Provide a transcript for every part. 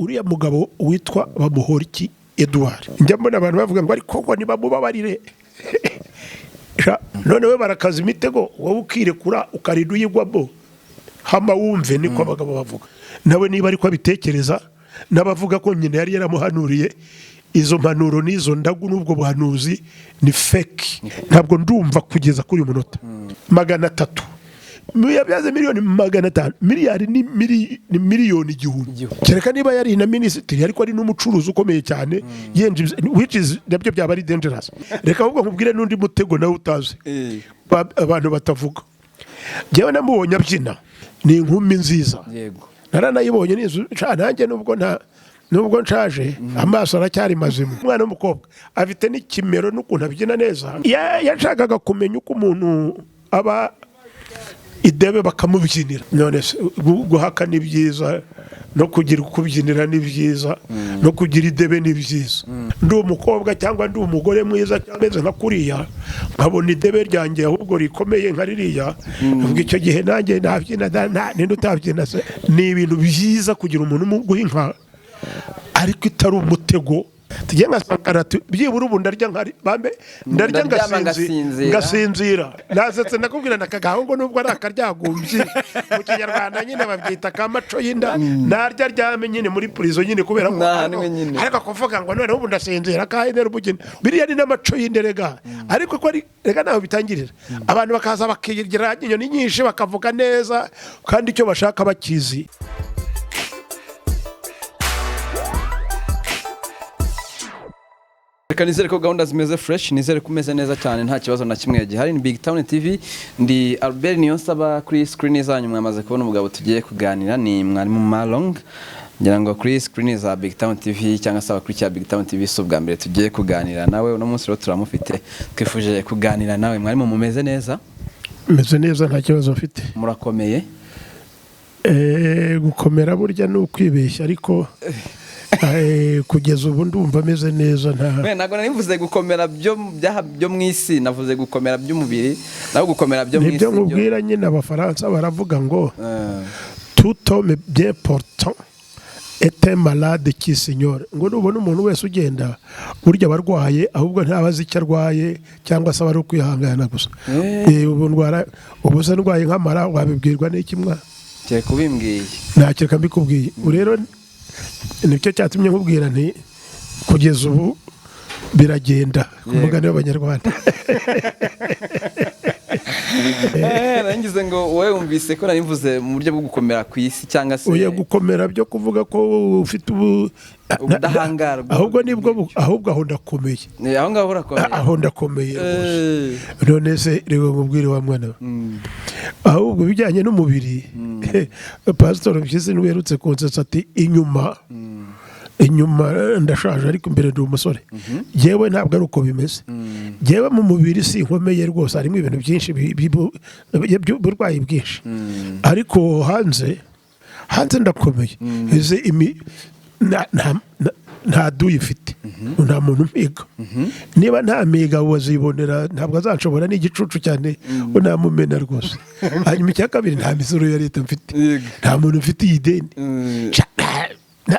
Uriya mugabo witwa Bamuhoriki Edouard, njya mbona abantu bavuga ngo ariko ngo nibamubabarire. None we barakaza imitego, wowe ukirekura ukarinda uyigwamo. Hama wumve, niko abagabo bavuga. Nawe niba ariko abitekereza, n'abavuga ko nyina yari yaramuhanuriye, izo mpanuro n'izo ndagu n'ubwo buhanuzi ni fake. Ntabwo ndumva kugeza kuri uyu munota 300 yabyaze miliyoni 500, miliyari ni miliyoni 1000. Kereka niba yari na minisitiri, ariko ari n'umucuruzi ukomeye cyane yinjiza, which is nabyo byaba ari dangerous. Reka ahubwo nkubwire n'undi mutego nawe utazi, abantu batavuga. Njyewe namubonye abyina, ni inkumi nziza. Naranayibonye n'inzu nanjye, nubwo nshaje, amaso aracyari mazima. Umwana w'umukobwa afite n'ikimero n'ukuntu abyina neza. Yashakaga kumenya uko umuntu aba idebe bakamubyinira. None se guhaka ni byiza, no kugira ukubyinira ni byiza, no kugira idebe ni byiza. Ndi umukobwa cyangwa ndi umugore mwiza cyangwa meze nka kuriya, nkabona idebe ryanjye ahubwo rikomeye nka ririya, ubwo icyo gihe nanjye nabyina. Ninde utabyina se? Ni ibintu byiza kugira umuntu umuguha inka, ariko itari umutego. Tujye nka Sankara, byibura ubu ndarya nkari bambe, ndarya Ndaryama ngasinzira. ngasinzira. Ngasinzira nasetse, ndakubwira ndakagaho ngo nubwo ari akaryagumbyi, mu Kinyarwanda nyine babyita kamaco y'inda. Narya aryame nyine muri prison nyine kubera ko Ntahanwe nyine. Ariko kuvuga ngo noneho ubu ndasinzira kandi rero ubugeni, biriya ni n'amaco y'inda rega. Ariko ko ari rega naho bitangirira, abantu bakaza bakigira inyoni nyinshi, bakavuga neza kandi icyo bashaka bakizi. Reka nizere ko gahunda zimeze fresh, nizere ko umeze neza cyane, nta kibazo na kimwe gihari. Ni Big Town TV, ndi Albert Niyonsaba. Kuri screen zanyu mwamaze kubona umugabo tugiye kuganira, ni mwarimu Malong. Ngira ngo kuri screen za Big Town TV cyangwa se abakurikira Big Town TV, si ubwa mbere tugiye kuganira nawe. Uno munsi rero turamufite, twifuje kuganira nawe. Mwarimu, mumeze neza? Meze neza, nta kibazo mfite. Murakomeye? Gukomera burya ni ukwibeshya, ariko kugeza ubu ndumva ameze neza, nta We, ntabwo nari mvuze gukomera byo mu isi, navuze gukomera by'umubiri, naho gukomera byo mu isi Nibyo nkubwira nyine. Abafaransa baravuga ngo "Tout homme bien portant est un malade qui s'ignore." Ngo nubona umuntu wese ugenda, burya aba arwaye, ahubwo ntaba azi icyo arwaye, cyangwa se aba ari ukwihangana gusa. Ubu ndwara, ubu se ndwaye nk'amara, wabibwirwa n'iki mwa? Kereka ubimbwiye. Ntakeka mbikubwiye. Ubu rero nicyo cyatumye nkubwira nti kugeza ubu biragenda, ku mugani w'Abanyarwanda. Narangize ngo wowe wumvise ko nari mvuze mu buryo bwo gukomera ku isi cyangwa se Oya, gukomera byo kuvuga ko ufite ubu Ubudahangarwa. Ahubwo nibwo ahubwo aho ndakomeye. Aho ngaho urakomeye. Aho ndakomeye rwose. None se reba mubwire wa mwana we, ahubwo ibijyanye n'umubiri, Pasitori Mpyisi niwe uherutse kunsetsa ati inyuma inyuma ndashaje, ariko imbere ndi umusore. Yewe, ntabwo ari uko bimeze. Yewe, mu mubiri sinkomeye rwose, harimo ibintu byinshi by'uburwayi bwinshi, ariko hanze hanze ndakomeye. Ese nta duyi mfite, nta muntu umpiga. Niba nta miga wazibonera, ntabwo azanshobora, ni igicucu cyane, namumena rwose. Hanyuma icya kabiri, nta misoro ya leta mfite, nta muntu mfitiye ideni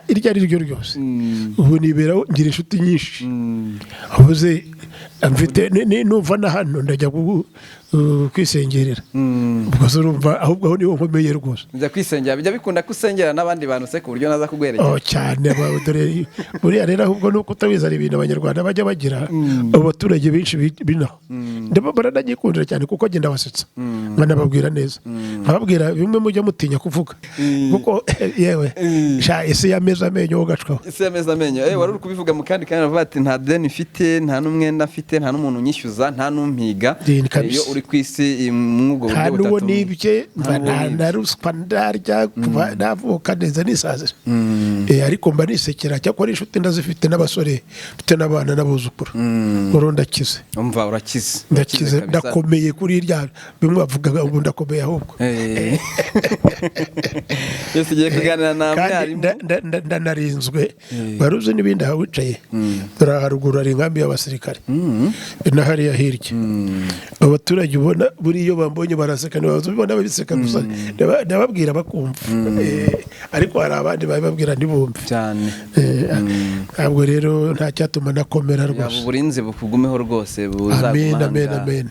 iryo ari ryo ryose. Ubu niberaho, ngira inshuti nyinshi. Ubuze mfite numva na hano ndajya kwisengerera. Ubwo se urumva ahubwo aho niho nkomeye rwose. Njya kwisengera, bijya bikunda ko usengera n'abandi bantu se, ku buryo naza kuguherekeza? Oh, cyane. Dore buriya rero ahubwo nuko utabizi, hari ibintu Abanyarwanda bajya bagira, abo baturage benshi binaho baranagikundira cyane, kuko agenda basetsa, nkanababwira neza, nkababwira bimwe mujya mutinya kuvuga, kuko yewe sha, isi yameze amenyo ugacwaho. Isi yameze amenyo. Wari uri kubivuga mu kandi kanya, uravuga ati nta deni mfite, nta n'umwenda mfite, nta n'umuntu unyishyuza, nta n'umpiga. Deni kabisa. Iyo uri ku isi mw'ubwo Nta buryo n'uwo butatu. nibye. Nta n'uwo nta nibye. na ruswa ndarya kuva navuka neza nisazira. Ariko mba nisekera. Cyakora inshuti ndazifite, n'abasore mfite, n'abana n'abuzukuru. Uru ndakize. Umva, urakize. Ndakize. Kabisa. Ndakomeye kuri irya bimwe bavugaga, ubu ndakomeye ahubwo. Yes, tugiye kuganira na Kandi mwarimu. Ndanarinzwe. Wari uzi n'ibindi, aha wicaye dore haruguru hari inkambi y'abasirikare na hariya hirya. Abaturage ubona buriya iyo bambonye baraseka, ntibaza ubibona babiseka gusa. Ndababwira bakumva. Ariko hari abandi babibabwira ntibumve. Cyane. Ntabwo rero nta cyatuma nakomera Yaba rwose. uburinzi bukugumeho rwose, buzaguma Amen, amen, ahangaha. amen.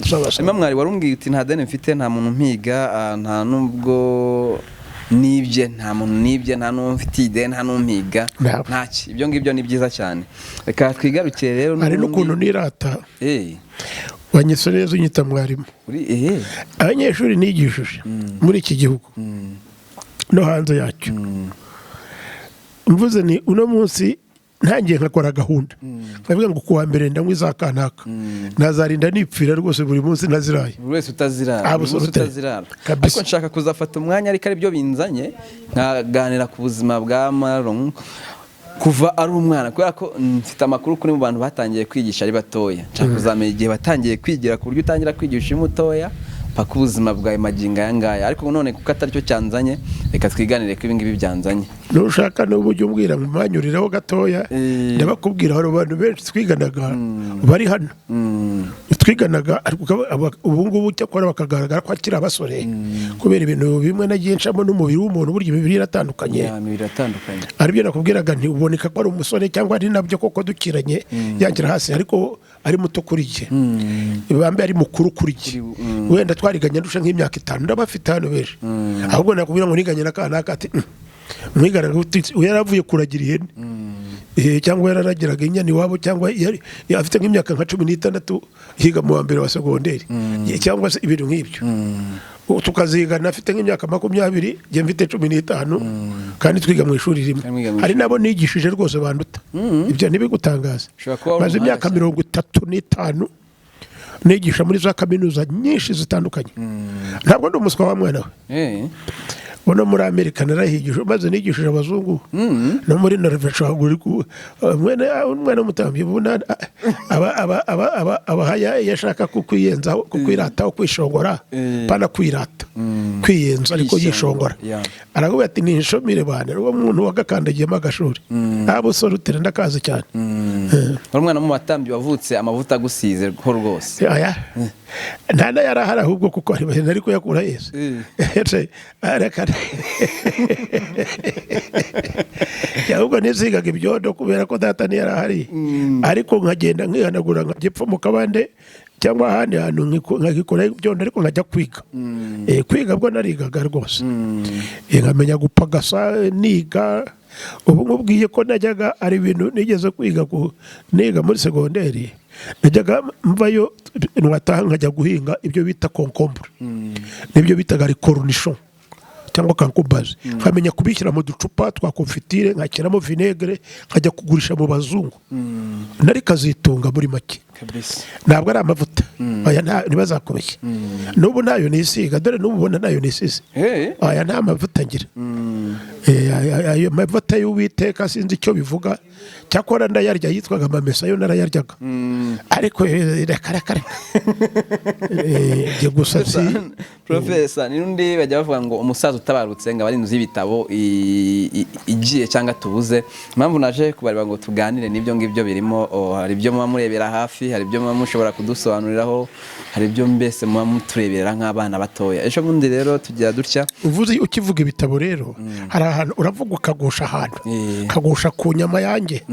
Sawa, sawa. Hanyuma mwari warumbwiye uti nta deni mfite, nta muntu mpiga, nta nubwo nibye, nta muntu nibye, nta n'uwo mfitiye ideni, nta n'umpiga. Ntabwo. Ntaki ibyo ngibyo ni byiza cyane. Reka twigarukire rero Hari n'ubundi. n'ukuntu nirata. Wanyise neza unyita mwarimu. Uri ehe. Abanyeshuri nigishije muri iki gihugu no hanze yacyo, mvuze ni uno munsi ntangiye nkakora gahunda, nkavuga ngo kuwa mbere ndanywa iza kanaka, nazarinda nipfira rwose buri munsi ntaziraye. Buri wese utazirara, buri munsi Absolutely. utazirara. Kabisa. Ariko nshaka kuzafata umwanya, ariko aribyo binzanye, nkaganira ku buzima bwa Maron kuva ari umwana, kubera ko mfite amakuru kuri mu bantu batangiye kwigisha ari batoya. Nshaka kuzamenya igihe watangiye kwigira, ku buryo utangira kwigisha uri mutoya, paka ubuzima bwawe magingo aya ngaya. Ariko none kuko atari cyo cyanzanye, reka twiganire ko ibi ngibi byanzanye. Nushaka n'ubu ujya umbwira mwanyurireho gatoya. Ndabakubwira, hari abantu benshi twiganaga bari hano, twiganaga ariko ubu ngubu cyakora bakagaragara ko akiri abasore, kubera ibintu bimwe nagiye ncamo n'umubiri w'umuntu. Burya imibiri iratandukanye. Ya, imibiri iratandukanye. Aribyo nakubwiraga nti uboneka ko ari umusore, cyangwa ari nabyo koko dukiranye yangira hasi, ariko ari muto kuri jye, bambe ari mukuru kuri jye. Wenda twariganye ndusha nk'imyaka 5, ndabafite hano benshi. Ahubwo nakubwira ngo niganye na kanaka, ati "Mwiganaga ute?" Uyu yaravuye kuragira ihene, cyangwa yararagiraga inyana iwabo, cyangwa yari afite nk'imyaka nka 16 yiga mu wa mbere wa segonderi, cyangwa se ibintu nk'ibyo. Ubu tukazigana afite nk'imyaka 20, njye mfite 15, kandi twiga mu ishuri rimwe. Kandi mwiga mu Hari nabo nigishije rwose banduta, ibyo ntibigutangaze. Ushobora kuba wari Maze umuhanga imyaka cyane. 35 nigisha muri za kaminuza nyinshi zitandukanye. Ntabwo ndi umuswa wa mwana we. Uno muri Amerika narahigishije, maze nigishije abazungu no muri Norvege. Uri mwene umwana w'umutambyi ubona aba iyo ashaka kukwiyenzaho, kukwirataho, kwishongora. Pana kwirata, kwiyenza ariko Kwishongora, yishongora. Aravuga ati ni inshomire bane, uwo muntu wagakandagiyemo agashuri nta busore utera, ndakazi cyane. Wari umwana mu batambyi wavutse amavuta agusize ko rwose. Aya nta n'ayari ahari ahubwo, kuko ari nari kuyakura yese. Reka, ahubwo nisigaga ibyondo kubera ko data ntiyari ahari, ariko nkagenda nkihanagura, nkajya epfo mu kabande cyangwa ahandi hantu nkagikora ibyondo, ariko nkajya kwiga. Kwiga bwo narigaga rwose. Nkamenya gupagasa niga. Ubu nkubwiye ko najyaga, ari ibintu nigeze kwiga niga muri segonderi, najyaga mvayo nwataha nkajya guhinga ibyo bita concombre n'ibyo bitaga cornichon cyangwa kankubazi, nkamenya kubishyira mu ducupa twa confiture, nkashyiramo vinaigre, nkajya kugurisha mu bazungu. Nari kazitunga muri make. Kabisa. Ntabwo ari amavuta, aya ntibazakubeshye. N'ubu ntayo nisiga, dore n'ubu ubona ntayo nisize. Aya nta mavuta ngira. Ayo mavuta y'Uwiteka sinzi icyo bivuga, cyakora ndayarya, yitwaga amamesa, yo narayaryaga. Ariko reka reka reka. Njye gusa si Profesa, ni n'undi bajya bavuga ngo umusaza utabarutse ngo aba ari inzu y'ibitabo igiye cyangwa tubuze. Impamvu naje kubareba ngo tuganire n'ibyo ngibyo birimo, hari ibyo muba murebera hafi, hari ibyo muba mushobora kudusobanuriraho, hari ibyo mbese muba muturebera nk'abana batoya. Ejo bundi rero tugira dutya. Uvuze ukivuga ibitabo rero, hari ahantu uravuga ukagusha ahantu, ukagusha ku nyama yanjye.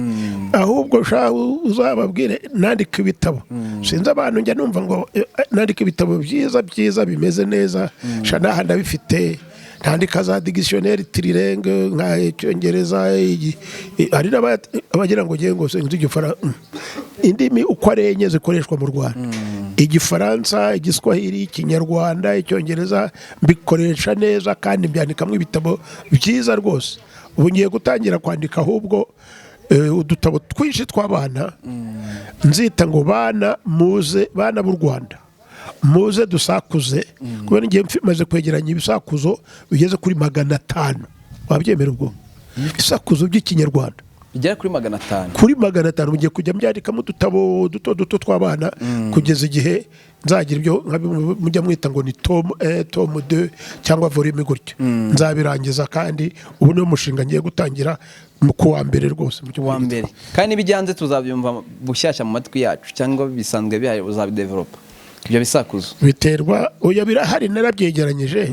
Ahubwo sha uzababwire nandika ibitabo. Sinzi abantu njya numva ngo nandika ibitabo byiza byiza bimeze neza, sha naha ndabifite. Ntandika za dictionnaire trilingue nka Icyongereza, hari n'abagira ngo ngiye ngo sinzi Igifaransa. Indimi uko ari enye zikoreshwa mu Rwanda, Igifaransa, Igiswahili, Ikinyarwanda, Icyongereza, mbikoresha neza kandi mbyandikamo ibitabo byiza rwose. Ubu ngiye gutangira kwandika ahubwo udutabo twinshi tw'abana, nzita ngo bana muze, bana b'u Rwanda muze dusakuze, kubera ngiye maze kwegeranya ibisakuzo bigeze kuri 500. Wabyemera ubwo ibisakuzo by'Ikinyarwanda? Bigera kuri 500. Kuri 500. Mugiye kujya mbyandikamo udutabo duto duto tw'abana kugeza igihe nzagira ibyo nka bimwe mujya mwita ngo ni tome 1, tome 2 cyangwa volume gutyo. Nzabirangiza, kandi ubu niwo mushinga ngiye gutangira mu kuwa mbere rwose mu cyumweru Wa mbere. Kandi n'ibijyanze tuzabyumva bushyashya mu matwi yacu, cyangwa bisanzwe bihari, uzabidevelopa ibyo bisakuzo? Biterwa, oya, birahari, narabyegeranyije.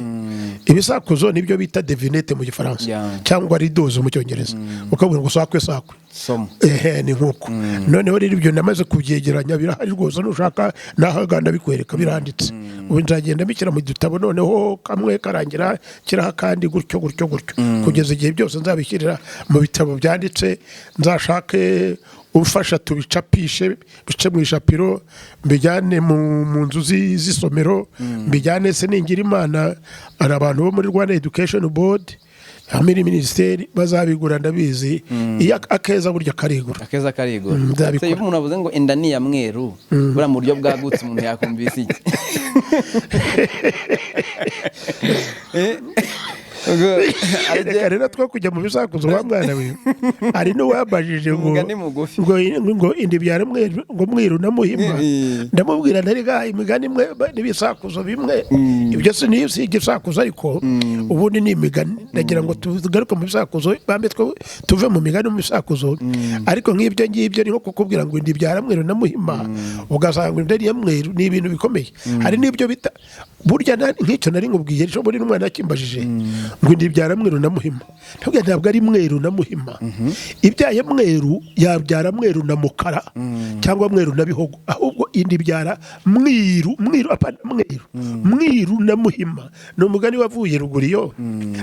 Ibisakuzo nibyo bita devinette mu Gifaransa cyangwa riddles mu Cyongereza, ukabwira ngo sakwe sakwe. Somo. Ehe, ni nkuko. Noneho rero ibyo namaze kubyegeranya, birahari rwose, nushaka nahaganda bikwereka, biranditse. Ubu nzagenda mbishyira mu gitabo, noneho kamwe karangira kiraha kandi gutyo gutyo gutyo, kugeza igihe byose nzabishyirira mu bitabo byanditse. Nzashake umfasha tubicapishe, bice mu ishapiro, mbijyane mu nzu z'isomero, mbijyane se ningira Imana hari abantu bo muri Rwanda Education Board hamwe na minisiteri bazabigura, ndabizi. Iyo akeza burya karigura. Akeza karigura. Nzabikora. Se iyo umuntu avuze ngo inda ni iya mweru, buriya mu buryo bwagutse umuntu yakumvise iki? Ubwo Reka rero two kujya mu bisakuzo, wa mwana we, hari n'uwambajije ngo Umugani mugufi. ngo inda ibyara mweru, ngo mwiru na muhima. Ndamubwira ntari imigani imwe n'ibisakuzo bimwe, ibyo si ni si igisakuzo, ariko ubundi ni imigani. Ndagira ngo tugaruke mu bisakuzo, bambe two tuve mu migani mu bisakuzo. Ariko nk'ibyo ngibyo ni nko kukubwira ngo inda ibyara mweru na muhima, ugasanga inda ari iya mweru, ni ibintu bikomeye. Hari n'ibyo bita burya nk'icyo nari nkubwiye ejo bundi, n'umwana yakimbajije ngo inda ibyara mweru na muhima. Ntabwo ari mweru na muhima. Ibyaye mweru yabyara mweru na mukara cyangwa mweru na bihogo. Ahubwo inda ibyara mwiru, mwiru, apana mweru, mwiru na muhima. Ni umugani wavuye ruguru iyo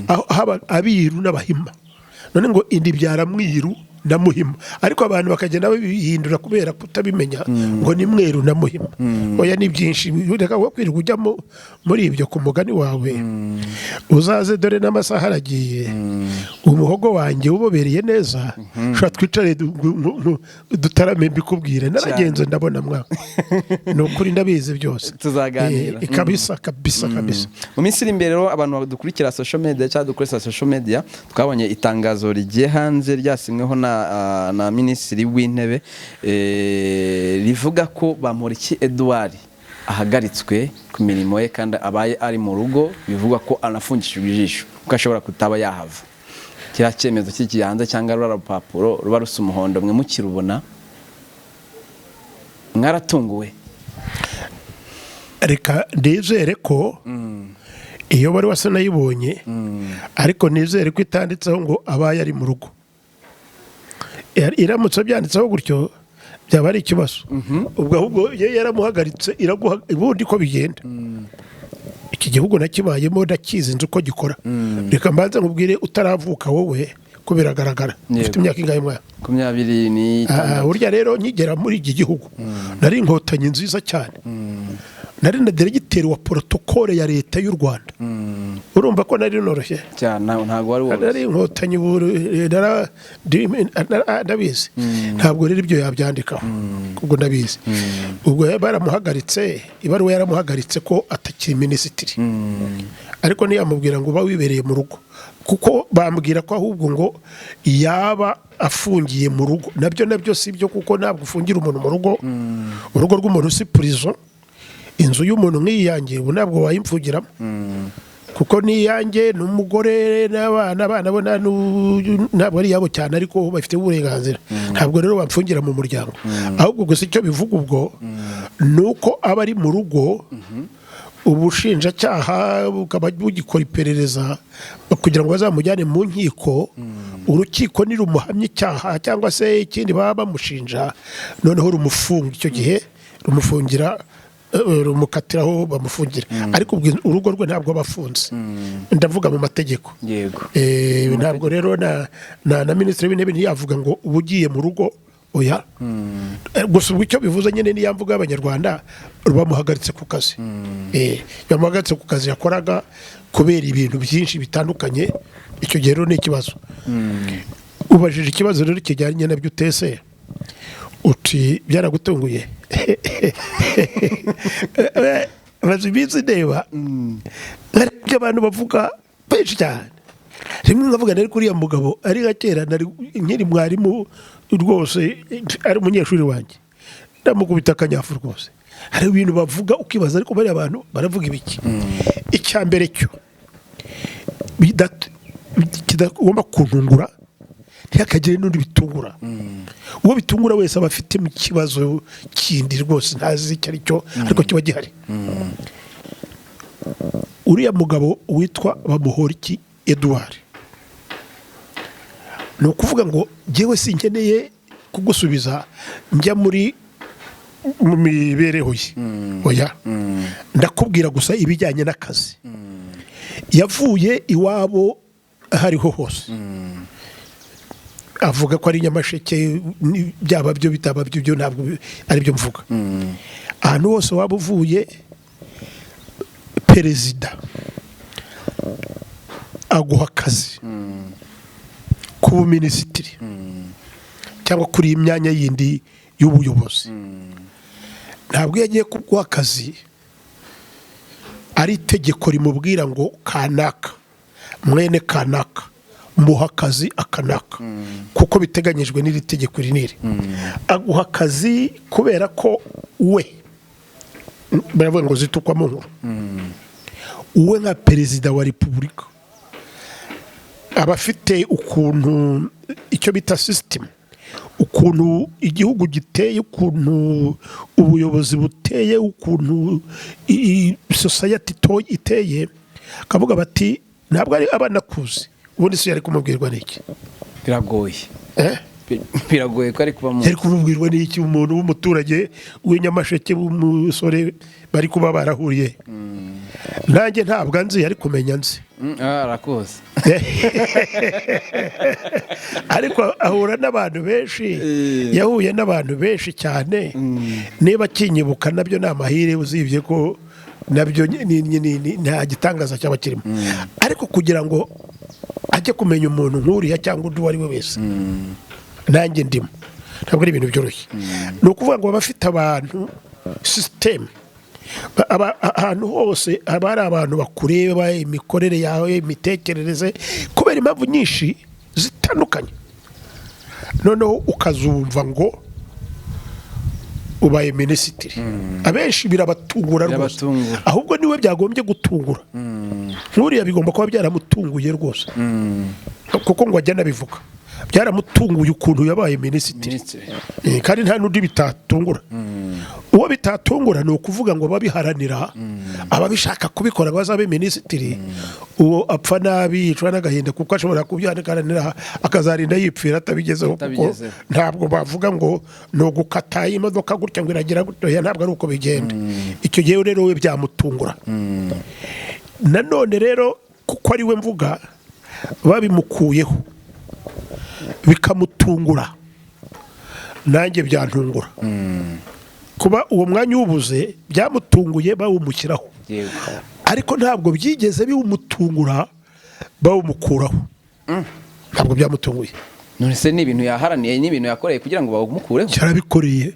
aho haba abiru n'abahima. None ngo inda ibyara mwiru na muhima, ariko abantu bakagenda babihindura kubera kutabimenya ngo ni mweru na muhima. Oya, ni byinshi, reka wo kwirirwa ujyamo muri ibyo. Ku mugani wawe uzaze, dore n'amasaha aragiye. Umuhogo wanjye ubobereye neza, ushobora twicare dutarame mbikubwire. Naragenze ndabona mwa, ni ukuri ndabizi byose. Tuzaganira. Kabisa kabisa kabisa. Mu minsi iri imbere rero, abantu badukurikira social media cyangwa dukoresha social media, twabonye itangazo rigiye hanze ryasinyweho na Minisitiri w'Intebe, rivuga ko Bamporiki Edouard ahagaritswe ku mirimo ye kandi abaye ari mu rugo, bivugwa ko anafungishijwe ijisho kuko ashobora kutaba yahava. Kiriya cyemezo kigiye hanze cyangwa ruriya rupapuro ruba rusa umuhondo, mwe mukirubona mwaratunguwe? Reka nizere ko iyo bari wasa nayibonye, ariko nizere ko itanditseho ngo abaye ari mu rugo. Iramutse byanditseho gutyo byaba ari ikibazo. Ubwo ahubwo iyo yaramuhagaritse iraguha, ubundi ko bigenda, iki gihugu nakibayemo, ndakizi, nzi uko gikora. Reka mbanze nkubwire utaravuka wowe ko biragaragara. Ufite imyaka ingahe mwana? Makumyabiri Ah, n'itandatu. Burya rero nkigera muri iki gihugu nari inkotanyi nziza cyane, nari na diregiteri wa protocole ya Leta y'u Rwanda. Urumva ko nari noroshye? Cyane, ntabwo wari woroshye. Nari inkotanyi ubu, ndabizi. Ntabwo rero ibyo yabyandikaho, ubwo ndabizi. Ubwo baramuhagaritse, ibaruwa yaramuhagaritse ko atakiri minisitiri, ariko ntiyamubwira ngo uba wibereye mu rugo, kuko bambwira ko ahubwo ngo yaba afungiye mu rugo. Nabyo si byo, kuko ntabwo ufungira umuntu mu rugo. Urugo rw'umuntu si prison. Inzu y'umuntu nk'iyi yanjye ubu ntabwo wayimfungiramo, kuko ni iyanjye n'umugore n'abana. Abana bo ntabwo ari iyabo cyane, ariko bafite uburenganzira. Ntabwo rero bamfungira mu muryango. Ahubwo gusa icyo bivuga ubwo ni uko aba ari mu rugo, ubushinjacyaha bukaba bugikora iperereza kugira ngo bazamujyane mu nkiko. Urukiko nirumuhamya icyaha cyangwa se ikindi baba bamushinja, noneho rumufunga. Icyo gihe rumufungira, rumukatiraho bamufungira, ariko ubwo urugo rwe ntabwo aba afunze, ndavuga mu mategeko. Ntabwo rero na Minisitiri w'Intebe ntiyavuga ngo uba ugiye mu rugo, oya. Gusa ubwo icyo bivuze nyine niya mvuga y'Abanyarwanda, bamuhagaritse ku kazi. Bamuhagaritse ku kazi yakoraga kubera ibintu byinshi bitandukanye. Icyo gihe rero ni ikibazo. Ubajije ikibazo rero kijyanye nabyo utese uti byaragutunguye. Maze iminsi ndeba hari ibyo abantu bavuga benshi cyane. Rimwe nkavuga, nari kuriya mugabo ari nka kera nari nkiri mwarimu rwose, ari umunyeshuri wanjye, ndamukubita akanyafu rwose. Hari ibintu bavuga ukibaza, ariko bariya bantu baravuga ibiki? Icya mbere cyo kidagomba kuntungura, ntihakagire n'undi bitungura. Uwo bitungura wese aba afite mu kibazo kindi rwose ntazi icyo ari cyo, ariko kiba gihari. Uriya mugabo witwa Bamuhoriki Edouard, ni ukuvuga ngo njyewe sinkeneye kugusubiza njya mu mibereho ye, oya, ndakubwira gusa ibijyanye n'akazi. Yavuye iwabo aho ariho hose, avuga ko ari Nyamasheke, byaba byo bitaba byo, byo ntabwo ari byo mvuga. Ahantu hose waba uvuye, perezida aguha akazi ku buminisitiri cyangwa kuri iyi myanya yindi y'ubuyobozi, ntabwo iyo agiye kuguha akazi ari itegeko rimubwira ngo kanaka mwene kanaka muha akazi akanaka, kuko biteganyijwe n'iri tegeko iri n'iri. Aguha akazi kubera ko we, baravuga ngo zitukwamo nkuru, we nka perezida wa repubulika aba afite ukuntu icyo bita sisitemu, ukuntu igihugu giteye, ukuntu ubuyobozi buteye, ukuntu society iteye, akavuga bati ntabwo ari abanakuzi. Ubundi se yari kumubwirwa n'iki? Biragoye. Eh? Biragoye ko ari kuba mu Yari kumubwirwa n'iki? Umuntu w'umuturage w'inyamasheke w'umusore bari kuba barahuriye, nanjye ntabwo anzi, yari kumenya nzi. Arakuzi. Ariko ahura n'abantu benshi, yahuye n'abantu benshi cyane. Niba akinyibuka nabyo ni amahire, usibye ko nabyo nta gitangaza cyaba kirimo. Ariko kugira ngo ajye kumenya umuntu nk'uriya cyangwa undi uwo ari we wese, nanjye ndimo, ntabwo ari ibintu byoroshye. Ni ukuvuga ngo baba bafite abantu, sisiteme, ahantu hose haba hari abantu bakureba imikorere yawe, imitekerereze, kubera impamvu nyinshi zitandukanye. Noneho ukazumva ngo ubaye minisitiri, abenshi birabatungura rwose. Birabatungura. Ahubwo niwe byagombye gutungura. Nk'uriya bigomba kuba byaramutunguye rwose, kuko ngo ajya anabivuga, byaramutunguye ukuntu yabaye minisitiri. Minisitiri. Kandi nta n'undi bitatungura. Uwo bitatungura ni ukuvuga ngo babiharanira, ababishaka kubikora ngo bazabe minisitiri, uwo apfa nabi, yicwa n'agahinda, kuko ashobora kubyiharanira akazarinda yipfira atabigezeho, kuko Atabigezeho. ntabwo bavuga ngo ni ugukata imodoka gutya ngo iragira gutya. Oya, ntabwo ari uko bigenda. Icyo gihe rero we byamutungura. Nanone rero kuko ari we mvuga, babimukuyeho bikamutungura, nanjye byantungura. Kuba uwo mwanya uwubuze byamutunguye bawumushyiraho, ariko ntabwo byigeze biwumutungura bawumukuraho, ntabwo byamutunguye. None se ni ibintu yaharaniye, ni ibintu yakoreye kugira ngo bawumukureho? Cyarabikoreye.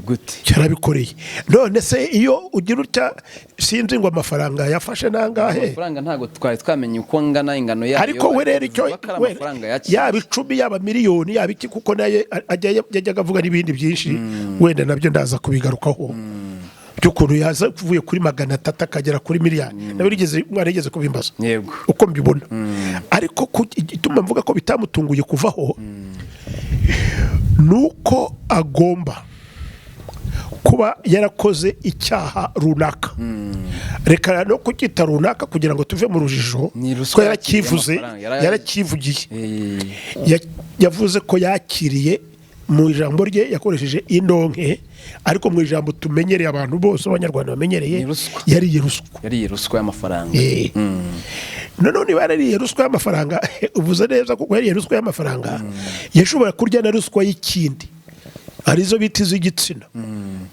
Gute? Cyarabikoreye. None se iyo ugira utya, sinzi ngo amafaranga yafashe nangahe? Amafaranga ntabwo twari twamenye uko angana, ingano yayo. Ariko we rero icyo Bivuga ko ari we- amafaranga yakiriye. Yaba 10, yaba miliyoni, yaba iki, kuko nayo yajyaga avuga n'ibindi byinshi, wenda nabyo ndaza kubigarukaho, by'ukuntu yaza uvuye kuri 300 akagera kuri miliyari. Nawe mwarigeze kubimbaza. Yego. Uko mbibona, ariko igituma mvuga ko bitamutunguye kuvaho, ni uko agomba kuba yarakoze icyaha runaka, reka no kucyita runaka kugira ngo tuve mu rujijo. Ni ruswa. Ko yarakivuze. Yakiriye amafaranga, Yarakivugiye. Yavuze ko yakiriye, mu ijambo rye yakoresheje indonke, ariko mu ijambo tumenyereye, abantu bose abanyarwanda bamenyereye, Ni ruswa. yariye ruswa. Yariye ruswa y'amafaranga. Noneho niba yarariye ruswa y'amafaranga, uvuze neza, kuko yariye ruswa y'amafaranga, yashobora kurya na ruswa y'ikindi, arizo bita iz'igitsina.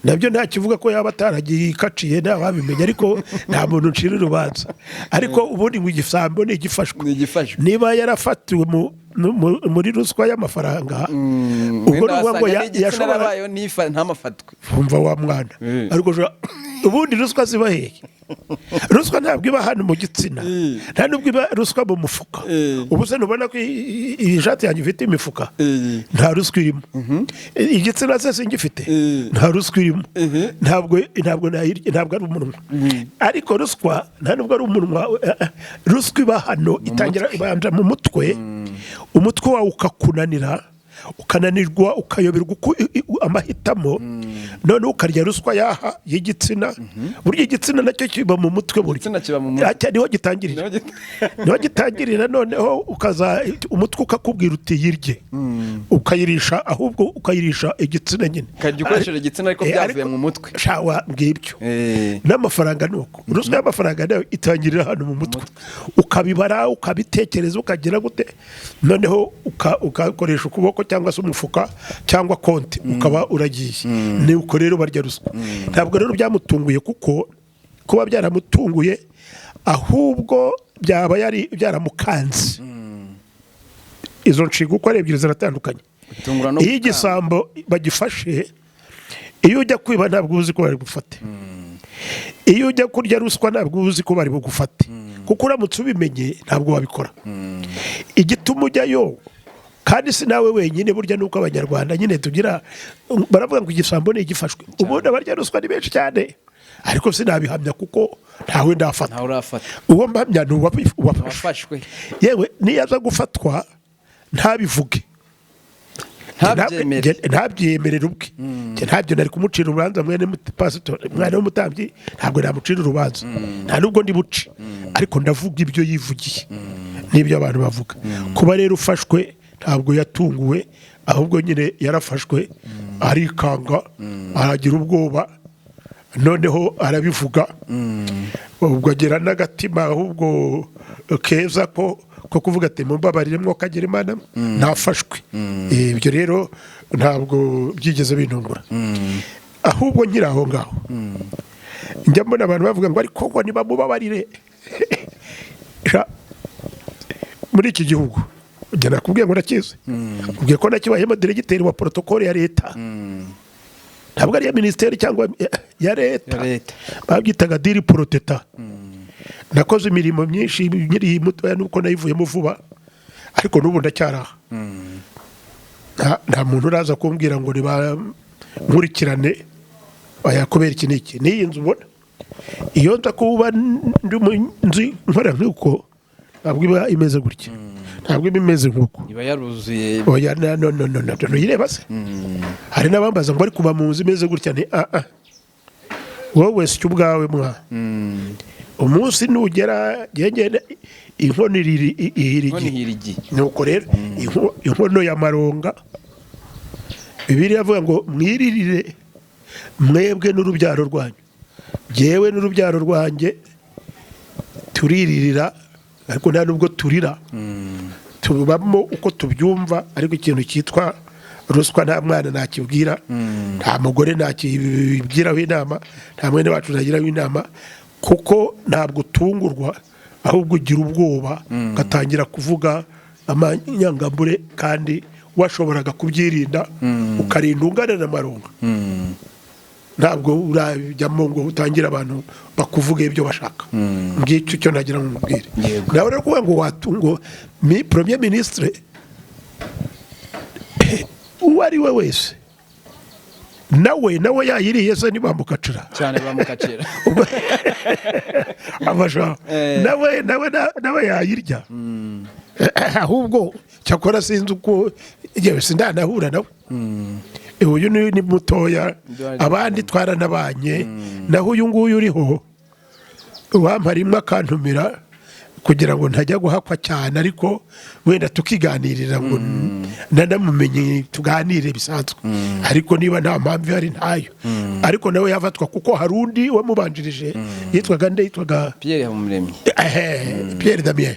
Nabyo nta kivuga ko yaba ataragiye ikaciye, ntawabimenya, ariko nta muntu ucira urubanza. Ariko ubundi ngo igisambo ni igifashwe. Ni igifashwe. Niba yarafatiwe muri ruswa y'amafaranga, ubwo ni Wenda ukuvuga ngo wasanga n'igitsina yashobora yarabayeho ntamafatwe. Wumva wa mwana, ariko ushobora Ubundi ruswa ziba hehe? Ruswa ntabwo iba hano mu gitsina, nta nubwo iba ruswa mu mufuka. Ubu se ntubona ko iyi shati yanjye ifite imifuka? Nta ruswa irimo. Igitsina se singifite? Nta ruswa irimo. Ntabwo nayirya, ntabwo ari umunwa. Ariko ruswa nta nubwo ari umunwa. Ruswa iba hano, itangira ibanza mu mutwe. Umutwe wawe ukakunanira, ukananirwa, ukayoberwa uko amahitamo, noneho ukarya ruswa yaha y'igitsina. Burya igitsina nacyo kiba mu mutwe burya. Igitsina kiba mu mutwe. Niho gitangirira. Niho gitangirira, noneho ukaza umutwe ukakubwira uti "Yirye", ukayirisha, ahubwo ukayirisha igitsina nyine. Ukarya ukoresheje igitsina, ariko byavuye mu mutwe. Shawa, ngibyo. N'amafaranga ni uko. Ruswa y'amafaranga nayo itangirira hano mu mutwe, ukabibara, ukabitekereza, ukagira gute, noneho ukakoresha ukuboko cyangwa se umufuka cyangwa konti, ukaba uragiye. Ni uko rero barya ruswa. Ntabwo rero byamutunguye, kuko kuba byaramutunguye ahubwo byaba yari byaramukanze. Izo nshinga uko ari ebyiri ziratandukanye. Gutungura no Iyo gukanga. igisambo bagifashe, iyo ujya kwiba ntabwo uba uzi ko bari bugufate. Iyo ujya kurya ruswa ntabwo uba uzi ko bari bugufate, kuko uramutse ubimenye ntabwo wabikora. Igituma ujyayo, kandi si nawe wenyine burya, nuko Abanyarwanda nyine tugira, baravuga ngo igisambo ni igifashwe. Ubundi abarya ruswa ni benshi cyane, ariko sinabihamya kuko ntawe ndafata. Ntawe urafata. Uwo mpamya ni uwafashwe. Wafashwe. Yewe, niyo aza gufatwa ntabivuge, ntabyemere, ntabyemerere ubwe. Njye ntabyo nari kumucira urubanza. Mwene pasitori, mwana w'umutambyi, ntabwo namucira urubanza, nta nubwo ndi buce, ariko ndavuga ibyo yivugiye n'ibyo abantu bavuga. Kuba rero ufashwe, ntabwo yatunguwe, ahubwo nyine yarafashwe, arikanga, aragira ubwoba, noneho arabivuga. Ubwo agira n'agatima ahubwo keza ko kuvuga ati "Mumbabarire mwokagira Imana, nafashwe." Ibyo rero ntabwo byigeze bintungura. Ahubwo nkiri aho ngaho, njya mbona abantu bavuga ngo ariko ngo nibamubabarire. Sha, muri iki gihugu, njya nakubwiye ngo ndakizi, ubwiye ko nakibayemo diregiteri wa protocole ya leta, ntabwo ari iya minisiteri cyangwa ya leta. Ya leta. Babyitaga DIR PROTETA. Nakoze imirimo myinshi nkiri mutoya, nuko nayivuyemo vuba, ariko n'ubu ndacyari aha. Nta muntu uraza kumbwira ngo niba nkurikirane oya kubera iki n'iki. N'iyi nzu ubona, iyo nza kuba ndi mu nzu nkora nk'uko, ntabwo iba imeze gutya, ntabwo iba imeze nk'uko. Iba yaruzuye. Oya, no, no, no, no, no, ntuyireba se? Hari n'abambaza ngo ari kuba mu nzu imeze gutya. Ni ah ah, wowe si ubwawe mwa. Umunsi nugera ngende inkono ihira Inkono igihe. ihira igihe. Nuko rero inkono ya maronga, Bibiliya avuga ngo mwiririre mwebwe n'urubyaro rwanyu. Jyewe n'urubyaro rwanjye turirira, ariko nta nubwo turira, tubamo uko tubyumva. Ariko ikintu cyitwa ruswa nta mwana nakibwira, nta mugore nakibwiraho inama, nta mwene wacu nagiraho inama, kuko ntabwo utungurwa, ahubwo ugira ubwoba, ugatangira kuvuga amanyangambure kandi washoboraga kubyirinda, ukarinda ungana na maronga. Ntabwo urajyamo ngo utangire abantu bakuvuga ibyo bashaka. Ngicyo icyo nagira ngo nkubwire. Nawe rero kuvuga ngo watungo mi premier ministre uwo ari we wese, nawe yayiriye se ntibamukacira? Cyane, bamukacira. Amasha. Nawe yayirya. Ahubwo cyakora sinzi uko, yewe sindanahura nawe. Uyu ni mutoya, abandi twaranabanye. Naho uyu nguyu uriho, wampa rimwe akantumira kugira ngo ntajya guhakwa cyane, ariko wenda tukiganirira ngo nanamumenye, tuganire bisanzwe. Ariko niba nta mpamvu ihari, ntayo. Ariko nawe yafatwa, kuko hari undi wamubanjirije yitwaga nde? Yitwaga Pierre Habumuremyi. Ehe, Pierre Damien.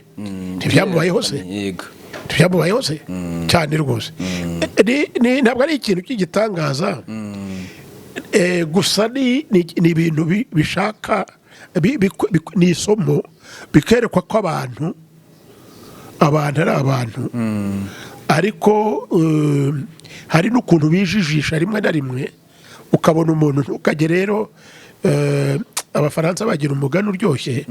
Ntibyamubayeho se? Yego. Ntibyamubayeho se? Cyane rwose. Ntabwo ari ikintu cy'igitangaza. Gusa ni ibintu bishaka ni isomo, bikerekwa ko abantu ari abantu. Ariko hari n'ukuntu bijijisha rimwe na rimwe, ukabona umuntu ntukajye rero. Abafaransa bagira umugani uryoshye,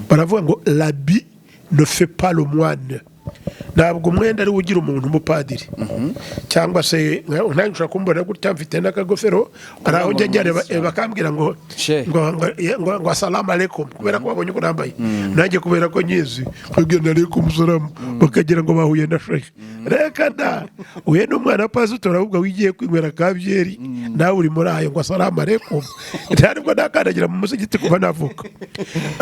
baravuga ngo "L'habit ne fait pas le moine." Ntabwo umwenda ari wo ugira umuntu umupadiri, cyangwa se nanjye ushobora kumbona gutya mfite n'akagofero, hari aho njya njya bakambwira ngo Shehe. ngo "Asalamu alaikum," kubera ko babonye uko nambaye, nanjye kubera ko nyizi nkabwira "Alaikum salamu," bakagira ngo bahuye na shehe. Reka da, uhuye n'umwana wa pasitori, ahubwo wigiye kwinywera ka byeri, nawe uri muri ayo ngo "Asalamu alaikum." Ntabwo nakandagira mu musigiti kuva navuka,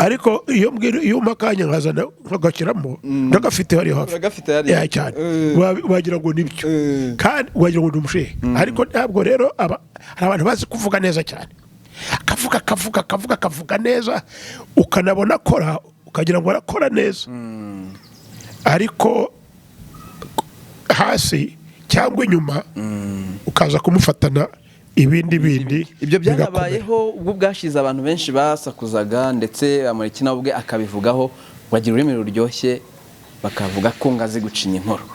ariko iyo mbwira, iyo umpa akanya nkazana nkagashyiramo, ndagafite hariya hafi. Uragafite hariya? Yeah, cyane. Eh. Wagira ngo nibyo, Eh. kandi wagira ngo ni umushehe. Ariko ntabwo rero hari abantu bazi kuvuga neza cyane, akavuga, akavuga, akavuga, akavuga neza, ukanabona akora, ukagira ngo arakora neza, ariko hasi cyangwa inyuma ukaza kumufatana ibindi bindi Ibyo bigakomera. byanabayeho ubwo bwashize, abantu benshi basakuzaga, ndetse Bamporiki nawe ubwe akabivugaho ngo agira ururimi ruryoshye, bakavuga ko ngo azi gucinya inkoro.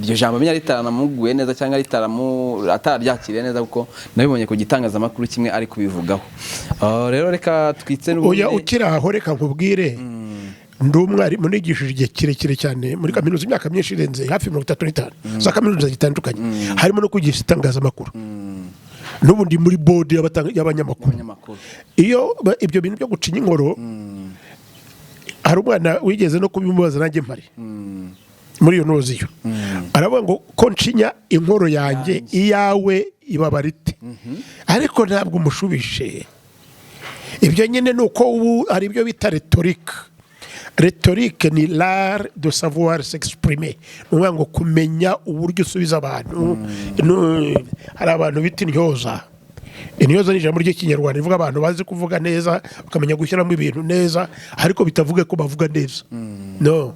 Iryo jambo menya ritaramuguye neza cyangwa atararyakiriye neza, kuko nabibonye ku gitangazamakuru kimwe ari kubivugaho. Rero reka twitse n'ubundi. Oya, ukiri aho reka nkubwire. Ndi umwarimu, nigishije igihe kirekire cyane muri kaminuza, imyaka myinshi irenze hafi 35, za kaminuza zitandukanye, harimo no kwigisha itangazamakuru. N'ubu ndi muri board y'abanyamakuru. Abanyamakuru. Iyo ibyo bintu byo gucinya inkoro, hari umwana wigeze no kubimubaza nanjye mpari muri iyo noziyo, aravuga ngo ko ncinya inkoro yanjye, iyawe ibabara ite? Ariko ntabwo umushubije. Ibyo nyine ni uko ubu hari ibyo bita rhétorique. Rhétorique ni l'art de savoir s'exprimer, ni ukuvuga ngo kumenya uburyo usubiza abantu. Hari abantu bita intyoza. Intyoza ni ijambo ry'Ikinyarwanda rivuga abantu bazi kuvuga neza, bakamenya gushyiramo ibintu neza, ariko bitavuga ko bavuga neza, no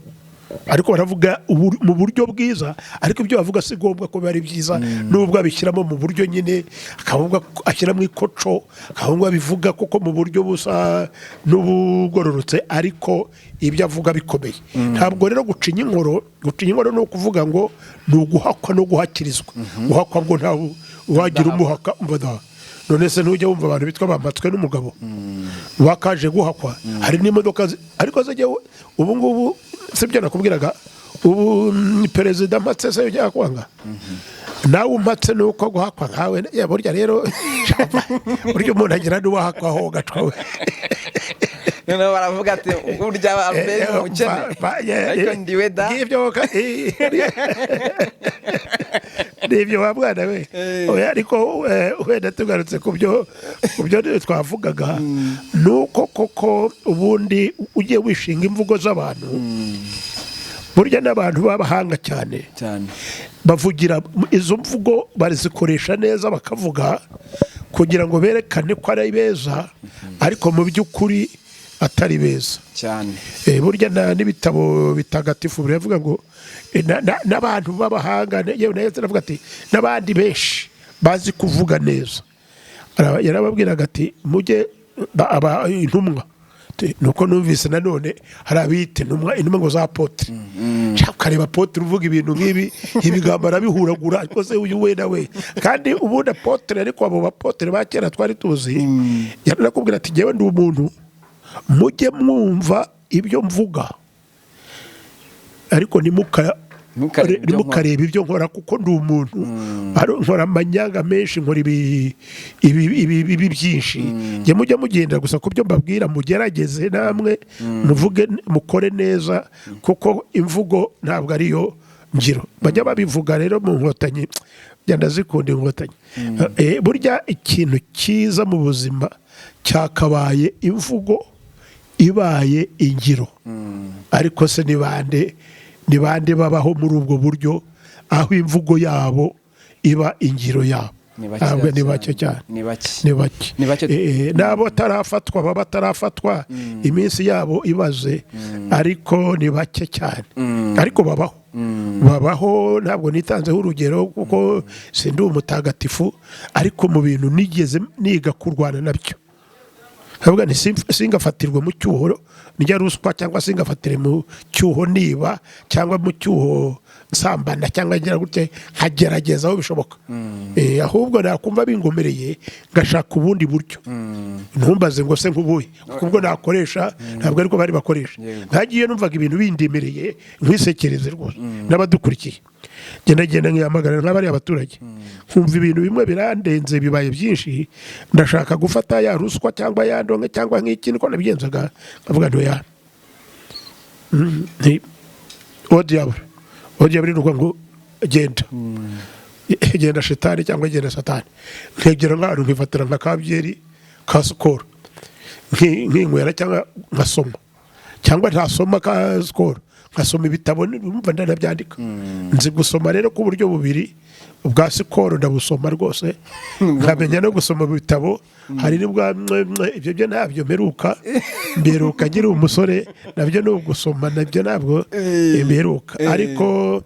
ariko baravuga mu buryo bwiza, ariko ibyo bavuga si ngombwa ko biba ari byiza, nubwo abishyiramo mu buryo nyine, akavuga ashyiramo ikoco, akavuga abivuga koko mu buryo busa n'ubugororotse, ariko ibyo avuga bikomeye. Ntabwo rero gucinya inkoro, gucinya inkoro ni ukuvuga ngo ni uguhakwa no guhakirizwa. Guhakwa bwo ntawe wagira umuhaka, umva da. None se ntujya wumva abantu bitwa bamatswe n'umugabo bakaje guhakwa? Hari n'imodoka ariko zijya ubu ngubu, sibyo nakubwiraga ubu? Perezida mpatse se ujya kwanga nawe umpatse? Ni uko guhakwa nkawe ya, burya rero burya umuntu agira n'uwahakwaho gacwa we. Noneho baravuga ati burya Albert ni umukene, ariko ndiwe da. Ngibyo nibyo wa mwana we. Oya, ariko wenda tugarutse ku byo twavugaga, ni uko koko ubundi ugiye wishinga imvugo z'abantu, burya n'abantu b'abahanga cyane cyane bavugira izo mvugo, barazikoresha neza, bakavuga kugira ngo berekane ko ari beza, ariko mu by'ukuri atari beza. Cyane. Burya n'ibitabo bitagatifu biravuga ngo n'abantu b'abahanga, yewe na Yesu aravuga ati n'abandi benshi bazi kuvuga neza. Yarababwiraga ati mujye intumwa. Nuko numvise nanone hari abiyita intumwa, intumwa ngo za apôtre. Nshaka ukareba apôtre uvuga ibintu nk'ibi, ibigambo arabihuragura, ariko se uyu we nawe kandi ubundi apôtre, ariko abo bapôtre ba kera twari tuzi, yarakubwira ati njyewe ndi umuntu, mujye mwumva ibyo mvuga, ariko Ntimukarebe ibyo nkora. Ntimukarebe ibyo nkora, kuko ndi umuntu. Nkora amanyanga menshi, nkora ibi byinshi. Njye mujya mugenda gusa ku byo mbabwira, mugerageze namwe muvuge, mukore neza, kuko imvugo ntabwo ariyo ngiro. Bajya babivuga rero mu Nkotanyi, njya ndazikunda Inkotanyi. Burya ikintu cyiza mu buzima cyakabaye imvugo ibaye ingiro, ariko se ni bande, ni bande babaho muri ubwo buryo, aho imvugo yabo iba ingiro yabo? Ni bake. Ntabwo ni bake cyane. Ni bake. Ni bake. Ni bake. N'abo batarafatwa, baba batarafatwa, iminsi yabo ibaze, ariko ni bake cyane, ariko babaho, babaho. Ntabwo nitanzeho urugero kuko sindi umutagatifu, ariko mu bintu nigeze niga kurwana nabyo, nkavuga nti singafatirwe mu cyuho ndya ruswa, cyangwa singafatire mu cyuho niba, cyangwa mu cyuho nsambana, cyangwa ngira gutya, nkagerageza aho bishoboka. Ahubwo nakumva bingomereye ngashaka ubundi buryo. Ntumbaze ngo se nk'ubuhe, kuko ubwo nakoresha ntabwo ariko bari bakoresha. Nkagiye numvaga ibintu bindemereye, nkwisekereze rwose n'abadukurikiye, genda genda nkihamagara nk'abariya abaturage, nkumva ibintu bimwe birandenze, bibaye byinshi, ndashaka gufata ya ruswa cyangwa ya ndonke cyangwa nk'iki, niko nabigenzaga, nkavuga nti oya. Nti au diable, au diable, ni ukuvuga ngo genda genda shitani cyangwa genda satani. Nkegera nk'ahantu nkifatira nka ka byeri ka Skol, nkinywera cyangwa nkasoma, cyangwa ntasoma ka Skol nkasoma ibitabo, numva ndanabyandika. Nzi gusoma rero ku buryo bubiri: ubwa Skol ndabusoma rwose, nkamenya no gusoma ibitabo. Hari n'ubwa mwe mwe, ibyo byo ntabyo mperuka, mperuka nkiri umusore, nabyo ni ugusoma, nabyo ntabwo mperuka. Ariko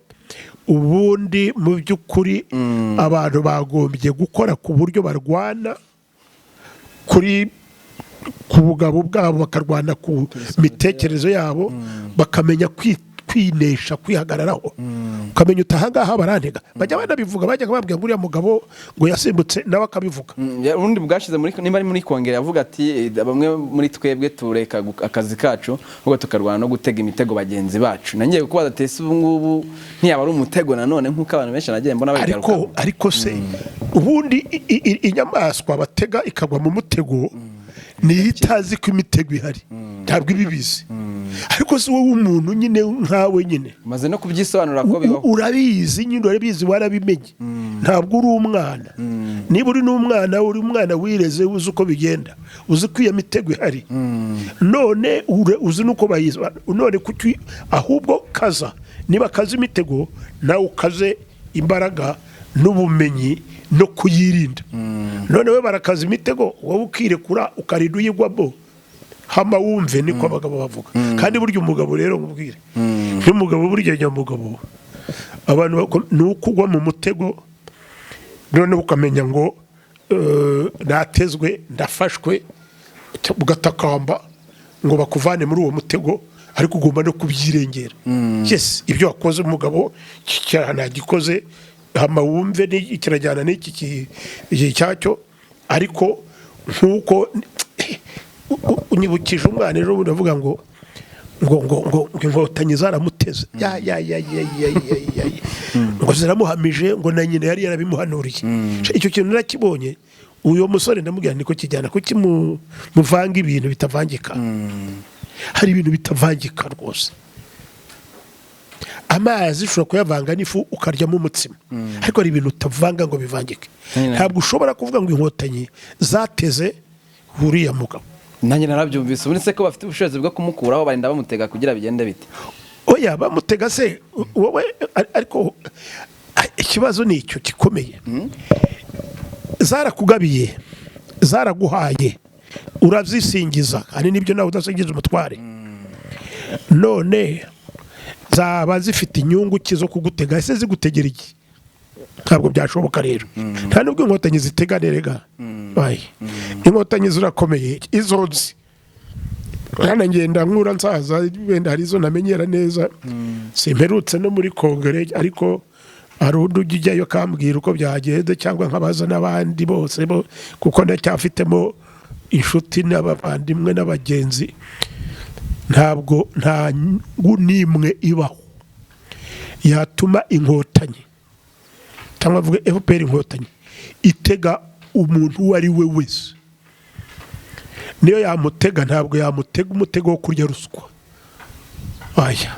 ubundi mu by'ukuri abantu bagombye gukora ku buryo barwana ku bugabo bwabo, bakarwana ku mitekerereze yabo, bakamenya kwinesha, kwihagararaho, ukamenya uti ahangaha barantega. Bajya banabivuga, bajyaga babwira ngo uriya mugabo ngo yasimbutse, nawe akabivuga. Ubundi bwashize muri, nimba ari muri kongere, avuga ati bamwe muri twebwe tureka akazi kacu, ahubwo tukarwana no gutega imitego bagenzi bacu. Nangiye kukubaza ati ese ubu ngubu ntiyaba ari umutego nanone, nk'uko abantu benshi nagiye mbona ariko babigarukaho? Ariko se ubundi inyamaswa batega ikagwa mu mutego niyo itazi ko imitego ihari, ntabwo iba ibizi. Ariko si wowe umuntu nyine nkawe nyine Maze no kubyisobanura ko bibaho. Urabizi nyine, urabizi, warabimenye, ntabwo uri umwana. Niba uri n'umwana, uri umwana wireze, uzi uko bigenda, uzi ko iyo mitego ihari, none uzi n'uko bayizi. None kuki ahubwo kaza, niba kaza imitego, nawe ukaze imbaraga n'ubumenyi no kuyirinda? None we barakaza imitego, wowe ukirekura, ukarinda uyigwamo. Hama wumve, niko abagabo bavuga. Kandi burya umugabo rero, nkubwire nk'umugabo, burya nyamugabo abantu ni uko ugwa mu mutego, noneho ukamenya ngo natezwe, ndafashwe, ugatakamba ngo bakuvane muri uwo mutego, ariko ugomba no kubyirengera. Yes, ibyo wakoze umugabo cyaha ntagikoze, hama wumve kirajyana n'iki iki cyacyo. Ariko nk'uko unyibukije umwana ejo bundi avuga ngo Inkotanyi zaramuteze, ya ya ya ya ya ya ya ya, ngo ziramuhamije, ngo na nyina yari yarabimuhanuriye. Icyo kintu narakibonye. Uyu musore ndamubwira niko kijyana, kuki muvanga ibintu bitavangika? Hari ibintu bitavangika rwose. Amazi ushobora kuyavanga n'ifu ukaryamo umutsima, ariko hari ibintu utavanga ngo bivangike. Ntabwo ushobora kuvuga ngo Inkotanyi zateze uriya mugabo. Nanjye narabyumvise. Ubundi se ko bafite ubushobozi bwo kumukuraho, barinda bamutega kugira bigende bite? Oya, bamutega se wowe? Ariko ikibazo ni icyo gikomeye: zarakugabiye, zaraguhaye, urazisingiza, kandi nibyo, nawe udasingiza umutware. None zaba zifite inyungu ki zo kugutega? Ese zigutegera iki? Ntabwo byashoboka rero. Nta nubwo Inkotanyi zitega rega. Ayi. Inkotanyi zirakomeye, izo nzi. Hano ngenda nkura nsaza, wenda hari izo namenyera neza. Simperutse no muri kongere, ariko hari undi ujya ujyayo akambwira uko byagenze, cyangwa nkabaza n'abandi bose bo, kuko ndacyafitemo inshuti n'abavandimwe n'abagenzi. Ntabwo nta nyungu n'imwe ibaho yatuma Inkotanyi, cyangwa avuge FPR Inkotanyi, itega umuntu uwo ari we wese. Niyo yamutega, ntabwo yamutega umutego wo kurya ruswa. Aya,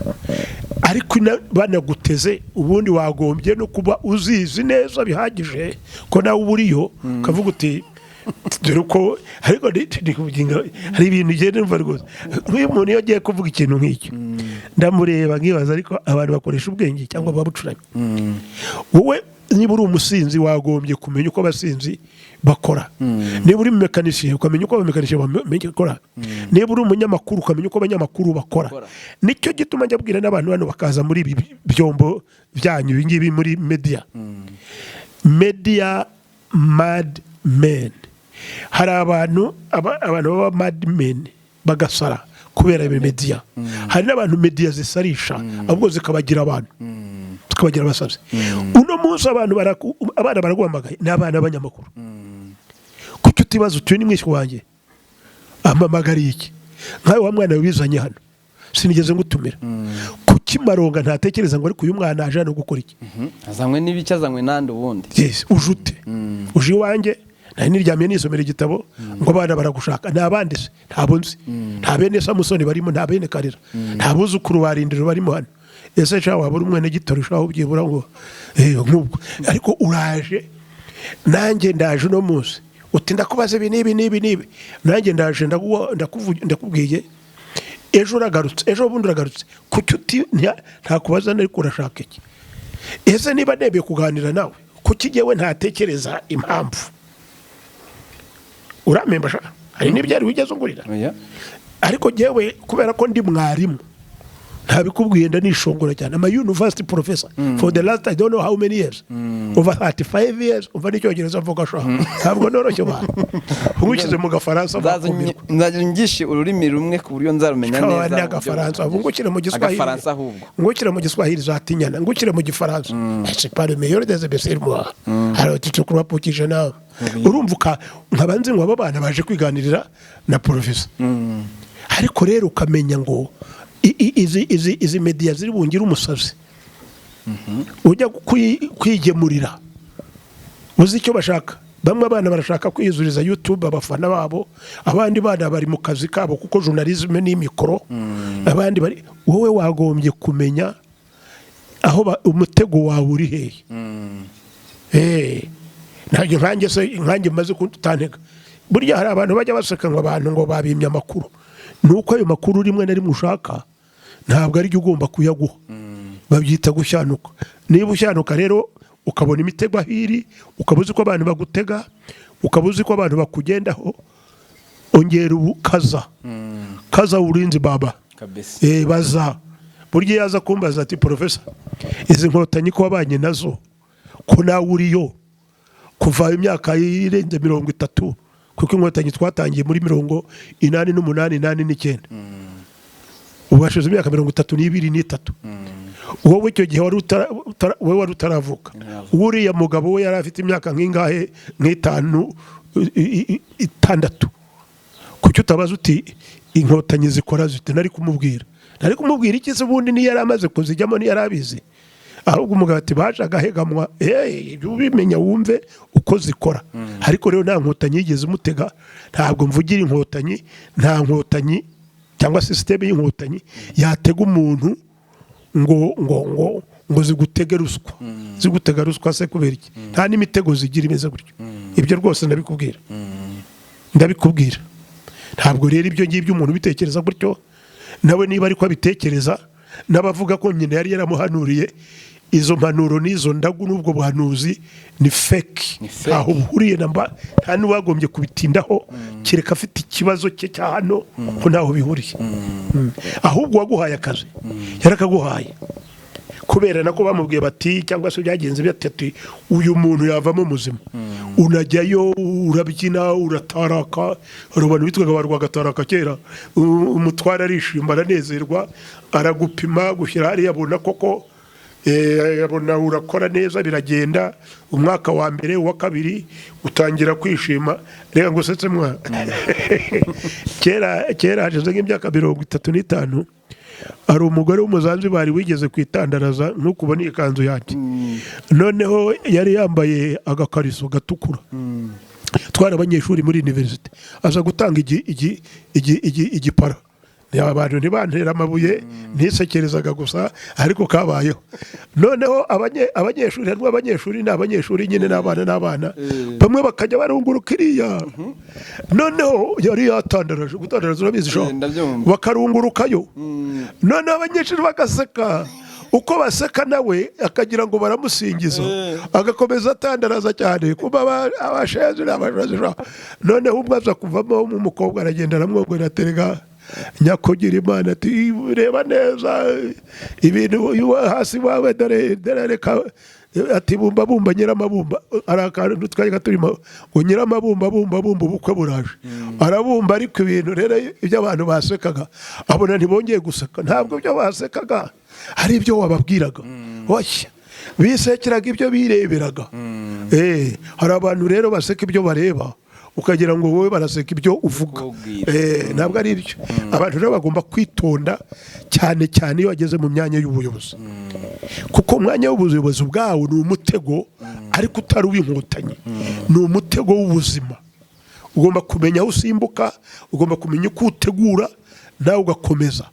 ariko banaguteze, ubundi wagombye no kuba uzizi neza bihagije ko nawe uba uriyo, ukavuga uti dore uko. Ariko hari ibintu ugenda numva rwose, nk'uyu muntu iyo agiye kuvuga ikintu nk'icyo, ndamureba nkibaza, ariko abantu bakoresha ubwenge cyangwa babucuramye? Wowe niba uri umusinzi, wagombye kumenya uko abasinzi bakora. Niba uri mekanisiye, ukamenya uko abamekanisiye bakora. Niba uri umunyamakuru, ukamenya uko abanyamakuru bakora. Bakora. Nicyo gituma njya abwira n'abantu hano bakaza muri ibi byombo byanyu, ibi ngibi, muri media, media mad men. Hari abantu abantu baba mad men, bagasara kubera ibi media. Hari n'abantu media zisarisha, ahubwo zikabagira abantu. Bakabagira abasazi. Uno munsi abantu abana baraguhamagaye, ni abana b'abanyamakuru. Kuki utibaza utuye ni mwishywa wanjye ampamagariye iki? Nkawe wa mwana wizanye hano, sinigeze ngutumira. Kuki Maronga ntatekereza ngo ariko uyu mwana aje hano gukora iki? Azanywe n'ibiki? Azanywe n'andi ubundi? Yes, uje ute? Uje iwanjye, nari niryamye nisomera igitabo, ngo abana baragushaka. Ni abandi se? Ntabwo nzi. Nta bene Samusoni barimo, nta bene Karira, nta buzukuru ba Rindiro barimo hano. Ese sha waba uri umwene gitoro ushaho byibura ngo nk'ubwo? Ariko uraje, nanjye ndaje. Uno munsi uti ndakubaza ibi n'ibi n'ibi n'ibi, nanjye ndaje, ndakubwiye. Ejo uragarutse, ejo bundi uragarutse. Kuki uti ntakubaza ariko urashaka iki? Ese niba nemeye kuganira nawe, kuki jyewe ntatekereza impamvu urampemba sha? Hari n'ibyari wigeze ungurira? Oya. Ariko jyewe kubera ko ndi mwarimu, ntabikubwiye, ndanishongora cyane. Ama university professor for the last, I don't know how many years, over 35 years. Umva n'icyongereza mvuga sha, ntabwo noroshye. Bantu ngushyize mu gafaransa bakumirwa. Nzaza unyigishe ururimi rumwe ku buryo nzarumenya neza Ni mu buryo agafaransa. buhagije. Ngukire mu giswahili. Agafaransa ahubwo. Ngukire mu giswahili zatinyana, ngukire mu gifaransa, c'est pas le meilleur des imbéciles, moi. Alors tu te crois pour qui, jeune homme? Urumva nkaba nzi ngo abo bana baje kwiganirira na professor. Ariko rero ukamenya ngo izi media ziri bungire umusazi. Ujya kwigemurira uzi icyo bashaka. Bamwe abana barashaka kwiyuzuriza YouTube abafana babo, abandi bana bari mu kazi kabo kuko journalisme ni mikoro, abandi bari. Wowe wagombye kumenya aho umutego wawe uri hehe. Ntabwo nkanjye se, nkanjye maze kutantega. Burya hari abantu bajya baseka ngo abantu ngo babimye amakuru. Ni uko ayo makuru rimwe na rimwe ushaka ntabwo ari ugomba kuyaguha. Babyita gushyanuka. Niba ushyanuka rero ukabona imitego aho iri, ukaba uzi ko abantu bagutega, ukaba uzi ko abantu bakugendaho, ongera ubu kaza kaza urinzi baba. Kabisa. Baza burya iyo aza kumbaza ati: "Professor, izi nkotanyi ko wabanye nazo, ko nawe uriyo kuva imyaka irenze 30," kuko inkotanyi twatangiye muri 88, 89, ubu hashize imyaka 32 n'itatu. Wowe icyo gihe wowe wari utaravuka. Uriya mugabo we yari afite imyaka nk'ingahe? Nk'itanu, itandatu. Kuki utabaza uti inkotanyi zikora zite? Nari kumubwira iki se ubundi? Niyo yari amaze kuzijyamo, niyo yari abizi. Ahubwo umugabo ati baje agahegamwa. Ibyo ubimenya wumve uko zikora. Ariko rero nta nkotanyi yigeze imutega. Ntabwo mvugira inkotanyi. Nta nkotanyi cyangwa système y'inkotanyi yatega umuntu ngo zigutege ruswa. Zigutega ruswa se kubera iki? Nta n'imitego zigira imeze gutyo. Ibyo rwose ndabikubwira, ndabikubwira. Ntabwo rero ibyo ngibyo umuntu ubitekereza gutyo, nawe niba ariko abitekereza, n'abavuga ko nyina yari yaramuhanuriye, izo mpanuro n'izo ndagu n'ubwo buhanuzi ni fake. Ni fake. Ntaho buhuriye na mba, nta n'uwagombye kubitindaho kereka afite ikibazo cye cya hano, ko ntaho bihuriye. Ahubwo uwaguhaye akazi yarakaguhaye kubera nako bamubwiye bati, cyangwa se byagenze bati ati uyu muntu yavamo muzima. Unajyayo, urabyina, urataraka. Hari abantu bitwaga ba Rwagataraka kera. Umutware arishima, aranezerwa, aragupima, gushyira hariya, abona koko abona urakora neza. Biragenda umwaka wa mbere, uwa kabiri, utangira kwishima. Reka ngo usetse mwana. Kera kera, hashize nk'imyaka 35, hari umugore w'umuzanzibari wigeze kwitandaraza nk'uko ubona iyi kanzu yanjye. Noneho yari yambaye agakariso gatukura. Twari abanyeshuri muri université. Aza gutanga igipara. Abantu ntibantera amabuye, ntisekerezaga gusa, ariko kabayeho. Noneho abanyeshuri, harimo abanyeshuri, ni abanyeshuri nyine, n'abana n'abana bamwe bakajya barunguruka iriya. Noneho yari yatandaraje. Gutandaraza urabizi sha? Ndabyumva. Bakarungurukayo, noneho abanyeshuri bagaseka. Uko baseka nawe akagira ngo baramusingiza, agakomeza atandaraza cyane kuba abashenzi n'abashenzi. Noneho ubwo aza kuvamo, umukobwa aragenda aramwongorera, aterega nyakugira Imana, ati reba neza ibintu iwa hasi wawe, dore dore, reka ati bumba bumba nyiramabumba. Hari akantu twajyaga turimo ngo nyiramabumba bumba bumba ubukwe buraje. Arabumba, ariko ibintu rero ibyo abantu basekaga abona ntibongeye guseka. Ntabwo ibyo basekaga hari ibyo wababwiraga. Oya. Bisekeraga ibyo bireberaga. Hari abantu rero baseka ibyo bareba, ukagira ngo wowe baraseka ibyo uvuga. Kubwira. Ntabwo ari ibyo. Abantu rero bagomba kwitonda cyane cyane iyo bageze mu myanya y'ubuyobozi, kuko umwanya w'ubuyobozi ubwawo ni umutego, ariko utari uw'Inkotanyi, ni umutego w'ubuzima. Ugomba kumenya aho usimbuka, ugomba kumenya uko utegura nawe ugakomeza,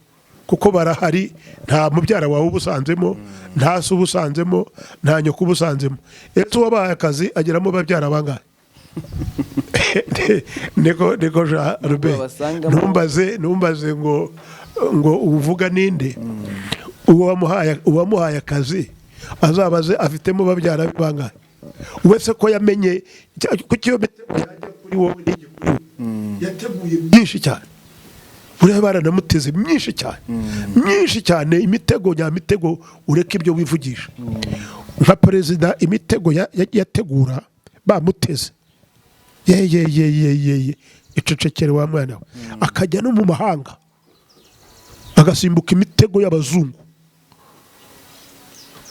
kuko barahari. Nta mubyara wawe uba usanzemo, nta se uba usanzemo, nta nyoko uba usanzemo. Ese uwabahaye akazi ageramo babyara bangahe? Niko Jean Robert. Babasangamo. Ntumbaze ngo uvuga ninde uwamuhaye akazi, azabaze afitemo babyara be bangahe. Wese ko yamenye kuki iyo mitego yajya kuri wowe n'ijye kuri we. Yateguye myinshi cyane, buriya baranamuteze myinshi cyane, myinshi cyane, imitego nyamitego. Ureke ibyo wivugisha nka perezida, imitego yategura bamuteze, ye ye ye ye ye ye, icecekere wa mwana we, akajya no mu mahanga agasimbuka imitego y'abazungu,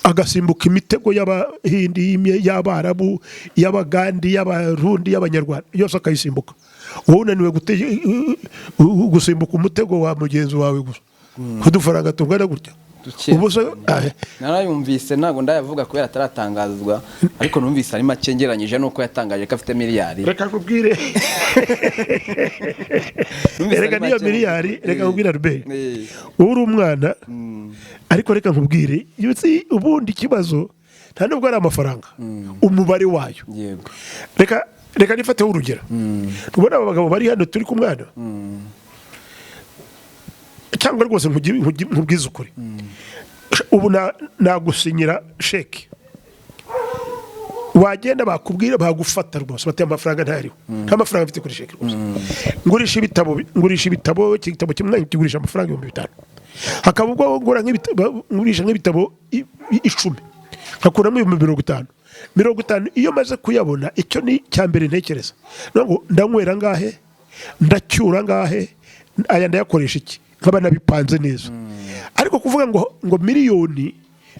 agasimbuka imitego y'Abahindi, y'Abarabu, y'Abagandi, y'Abarundi, y'Abanyarwanda, yose akayisimbuka. Wowe unaniwe gusimbuka umutego wa mugenzi wawe gusa kudufaranga tungana gutya. Duke. Ubu se Narayumvise, ntabwo ndayavuga kubera ataratangazwa, ariko numvise ari make ngereranyije n'uko yatangaje ko afite miliyari. Reka nkubwire. Numvise Reka ari niyo make. miliyari, reka nkubwire, Albert. Wowe uri umwana, ariko reka nkubwire, uzi, ubundi ikibazo nta nubwo ari amafaranga umubare wayo. Reka nifateho urugero. Tubona aba bagabo bari hano turi kumwe hano, cyangwa rwose nkubwize ukuri, ubu nagusinyira sheke, wagenda bakubwira, bagufata rwose, bati amafaranga ntayariho, nta mafaranga mfite kuri sheke rwose. Ngurisha ibitabo, igitabo kimwe kigurisha amafaranga 5000, hakaba ubwo ngura nk'ibitabo, ngurisha nk'ibitabo 10, nkakuramo 50,000. 50 iyo maze kuyabona, icyo ni cya mbere ntekereza. Ni ngo ndanywera angahe, ndacyura angahe, aya ndayakoresha iki, nkaba nabipanze neza. Ariko kuvuga ngo miliyoni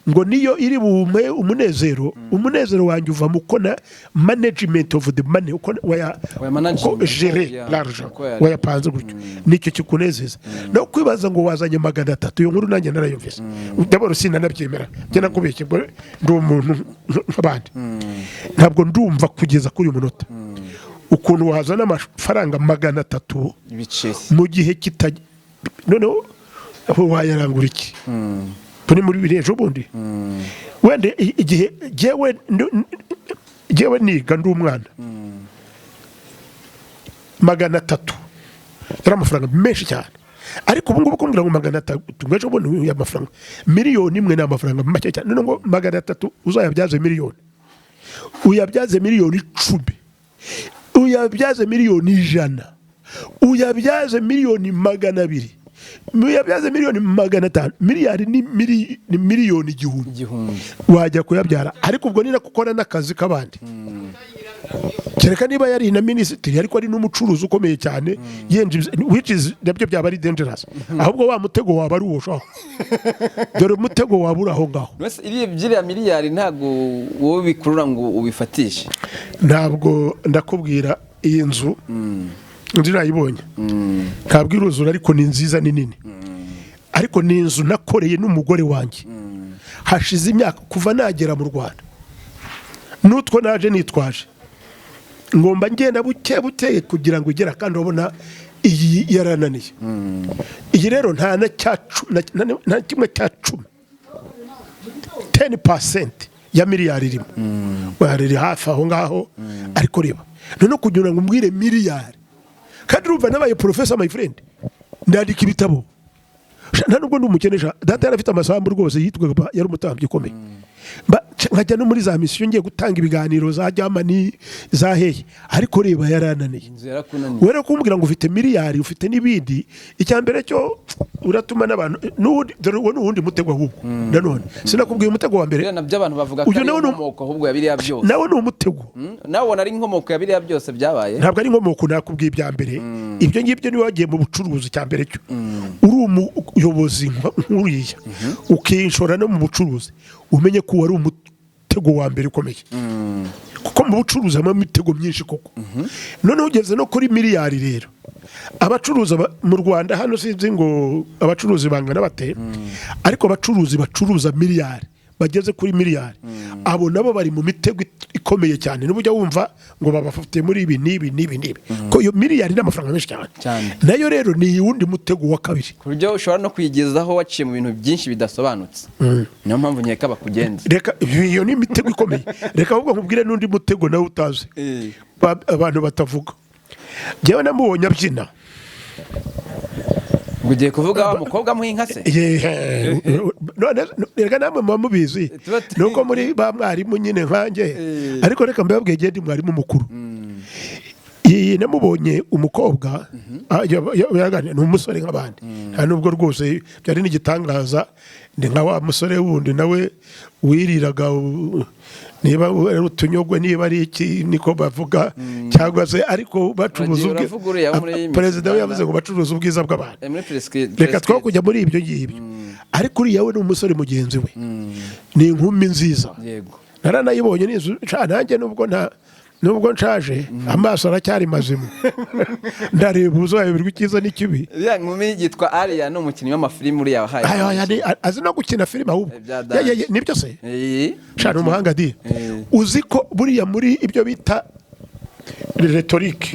ngo niyo iri bumpe umunezero, umunezero wanjye uva mu ko na management of the money, uko waya Waya uko gérer l'argent, uko yari. wayapanze gutyo, nicyo kikunezeza. No kwibaza ngo wazanye 300, iyo nkuru nanjye narayumvise. D'abord sinanabyemera, njye nakubeshye ngo ndi umuntu nk'abandi, ntabwo ndumva kugeza kuri uyu munota ukuntu wazana amafaranga 300 ibiceri mu gihe kitajya. Noneho aho wayarangura iki? Turi muri bibiri ejo bundi, wenda igihe jyewe niga ndi umwana, 300 yari amafaranga menshi cyane. Ariko ubu ngubu kumbwira ngo 300, ngo ejo bundi aya mafaranga, miliyoni 1 ni amafaranga make cyane. Noneho ngo 300 uzayabyaze miliyoni, uyabyaze miliyoni 10, uyabyaze miliyoni 100, uyabyaze miliyoni 200, uyabyaze miliyoni 500, miliyari ni miliyoni 1000. 1000. Wajya kuyabyara, ariko ubwo ni nako ukora n'akazi k'abandi, kereka niba yari na minisitiri ariko ari n'umucuruzi ukomeye cyane yinjiza, which is nabyo byaba ari dangerous. Ahubwo wa mutego waba ari uwo shaho, dore umutego waba uri aho ngaho. Mbese iriya byiriya miliyari ntabwo wowe bikurura ngo ubifatishe? Ntabwo ndakubwira, iyi nzu, inzu nayibonye, ntabwo iruzura, ariko ni nziza, ni nini, ariko ni inzu nakoreye n'umugore wanjye hashize imyaka kuva nagera mu Rwanda. N'utwo naje nitwaje, ngomba ngenda buke buke kugira ngo igera, kandi urabona iyi yarananiye. Iyi rero nta na cya nta kimwe cya cumi, 10% ya miliyari irimo, riri hafi aho ngaho. Ariko reba noneho kugira ngo umbwire miliyari, kandi urumva nabaye professor, my friend, ndandika ibitabo. Nta nubwo ndi umukene sha, data yari afite amasambu rwose, yitwaga, yari umutambyi ukomeye. Nkajya no muri za mission, ngiye gutanga ibiganiro za Germany, za hehe, ariko reba yarananiye. Inzu yarakunaniye. Wera kumbwira ngo ufite miliyari, ufite n'ibindi, icya mbere cyo uratuma n'abantu n'uwundi. Dore uwo ni uwundi mutego ahubwo nanone. Sinakubwiye umutego wa mbere? Biriya nabyo abantu bavuga ko Uyu ari nawe ni inkomoko ahubwo ya biriya byose. Nawe ni umutego. Nawe ubona ari inkomoko ya biriya byose byabaye? Ntabwo ari inkomoko, nakubwiye ibya mbere. Ibyo ngibyo niba wagiye mu bucuruzi, cya mbere cyo uri umuyobozi nk'uriya ukishora no mu bucuruzi, umenye ko wari mutego wa mbere ukomeye, kuko mu bucuruzi habamo imitego myinshi koko. Noneho ugeze no kuri miliyari rero, abacuruza mu Rwanda hano, sinzi ngo abacuruzi bangana bate, ariko abacuruzi bacuruza miliyari, bageze kuri miliyari, abo nabo bari mu mitego ikomeye cyane. N'ubujya wumva ngo babafatiye muri ibi n'ibi n'ibi n'ibi, ko iyo miliyari ni amafaranga menshi cyane. Cyane. Nayo rero ni uwundi mutego wa kabiri. Ku buryo ushobora no kuyigezaho waciye mu bintu byinshi bidasobanutse. Niyo mpamvu nkeka bakugenza. Reka, iyo ni imitego ikomeye. Reka ahubwo nkubwire n'undi mutego nawe utazi, abantu batavuga. Njyewe namubonye abyina. Ngo ugiye kuvuga wa mukobwa muha inka se? Yehe, none reka namwe muba mubizi, nuko muri ba mwarimu nyine nkanjye. Ariko reka mbabwiye, igihe ndi mwarimu mukuru, iyi namubonye umukobwa, ni umusore nk'abandi, nta nubwo rwose byari n'igitangaza. Ni nka wa musore wundi nawe wiriraga niba ari utunyogwe, niba ari iki, niko bavuga, cyangwa se ariko bacuruza Uragiye uravuga uriya wo muri Miss Perezida we Rwanda. yavuze ngo bacuruza ubwiza bw'abantu. Muri Press Reka Kid. two kujya muri ibyo ngibyo, ariko uriya we ni umusore mugenzi we, ni inkumi nziza. Naranayibonye n'inzu nanjye nubwo nshaje, amaso aracyari mazima, ndareba ubuzobe icyiza n'ikibi. Iriya nkumi yitwa Alia, ni umukinnyi w'amafilimi uriya wahaye. Ayo, ayo, azi no gukina filime ahubwo. Bya Ya, ya, ya, nibyo se? Sha, ni umuhanga di. Uzi ko buriya muri ibyo bita rhétorique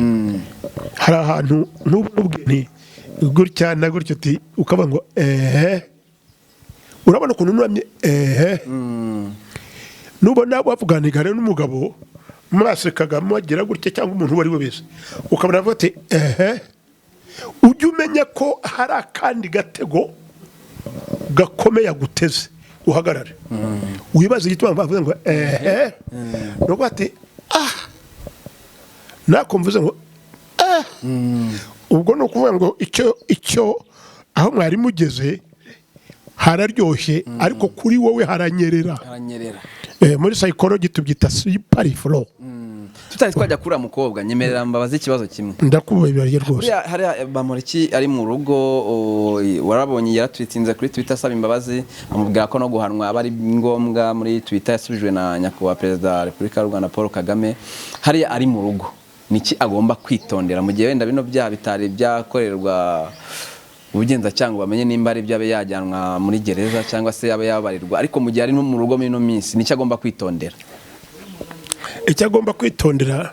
hari ahantu n'ubu n'ubwene gutya na gutya, uti ukaba ngo ehe, urabona ukuntu nuramye ehe. Nubona wavuganira n'umugabo, mwasekaga, mwagira gutya, cyangwa umuntu uwo ari we wese, ukabona avuga ati ehe, ujye umenya ko hari akandi gatego gakomeye aguteze. Uhagarare wibaze igituma bavuze ngo ehe. Ni ukuvuga ati ah, nako mvuze ngo ah, ubwo ni ukuvuga ngo icyo aho mwari mugeze hararyoshye, ariko kuri wowe haranyerera. Haranyerera. Muri psychology tubyita slippery flow. Tutari twajya kuri uriya mukobwa, nyemerera mbabaze ikibazo kimwe. Ndakubabariye rwose. Buriya hariya Bamporiki ari mu rugo, warabonye yaratwitinze kuri Twitter asaba imbabazi, amubwira ko no guhanwa aba ari ngombwa. Muri Twitter yasubijwe na nyakubahwa Perezida wa Repubulika y'u Rwanda Paul Kagame. Hariya ari mu rugo, niki agomba kwitondera mu gihe wenda bino byaha bitari byakorerwa ubugenzacyaha ngo bamenye nimba ari byo, abe yajyanwa muri gereza cyangwa se yabe yabarirwa? Ariko mu gihe ari no mu rugo muri ino minsi, niki agomba kwitondera? Icyo agomba kwitondera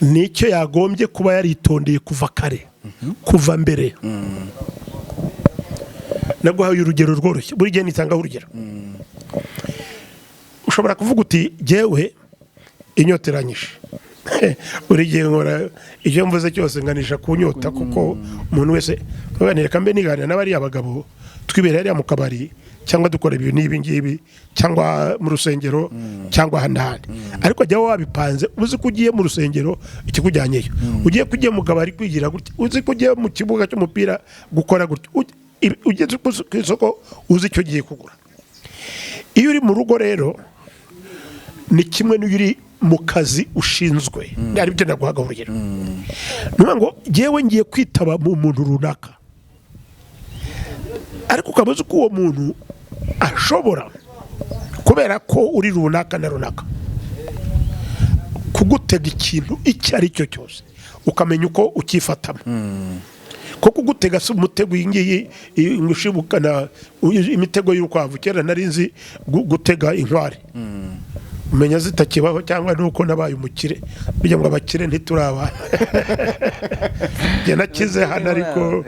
ni icyo yagombye kuba yaritondeye kuva kare, kuva mbere. Naguhaye urugero rworoshye, buri gihe nitangaho urugero. Ushobora kuvuga uti jyewe inyota iranyishe. Buri gihe nkora icyo mvuze cyose nganisha ku nyota, kuko umuntu wese reka mbe niganira n'abariya bagabo twibera hariya mu kabari, cyangwa dukora ibi n'ibi ngibi, cyangwa mu rusengero, cyangwa ahandi n'ahandi. Ariko jya wabipanze, uzi ko ugiye mu rusengero ikikujyanyeyo, ugiye ko ugiye mu kabari kwigira gutya, uzi ko ugiye mu kibuga cy'umupira gukora gutya, ugeze ku isoko uzi icyo ugiye kugura. Iyo uri mu rugo rero ni kimwe n'iyo uri mu kazi ushinzwe, ari byo naguhaga urugero. Ni ukuvuga ngo ngewe ngiye kwitaba mu muntu runaka, ariko ukaba uzi ko uwo muntu ashobora, kubera ko uri runaka na runaka, kugutega ikintu icyo ari cyo cyose, ukamenya uko ucyifatamo. Ko kugutega si umutego iyi ngiyi ushibukana imitego y'urukwavu. Kera nari nzi gutega inkware, umenya zitakibaho, cyangwa nuko nabaye umukire. Burya ngo abakire ntituraba. Njye nakize hano, ariko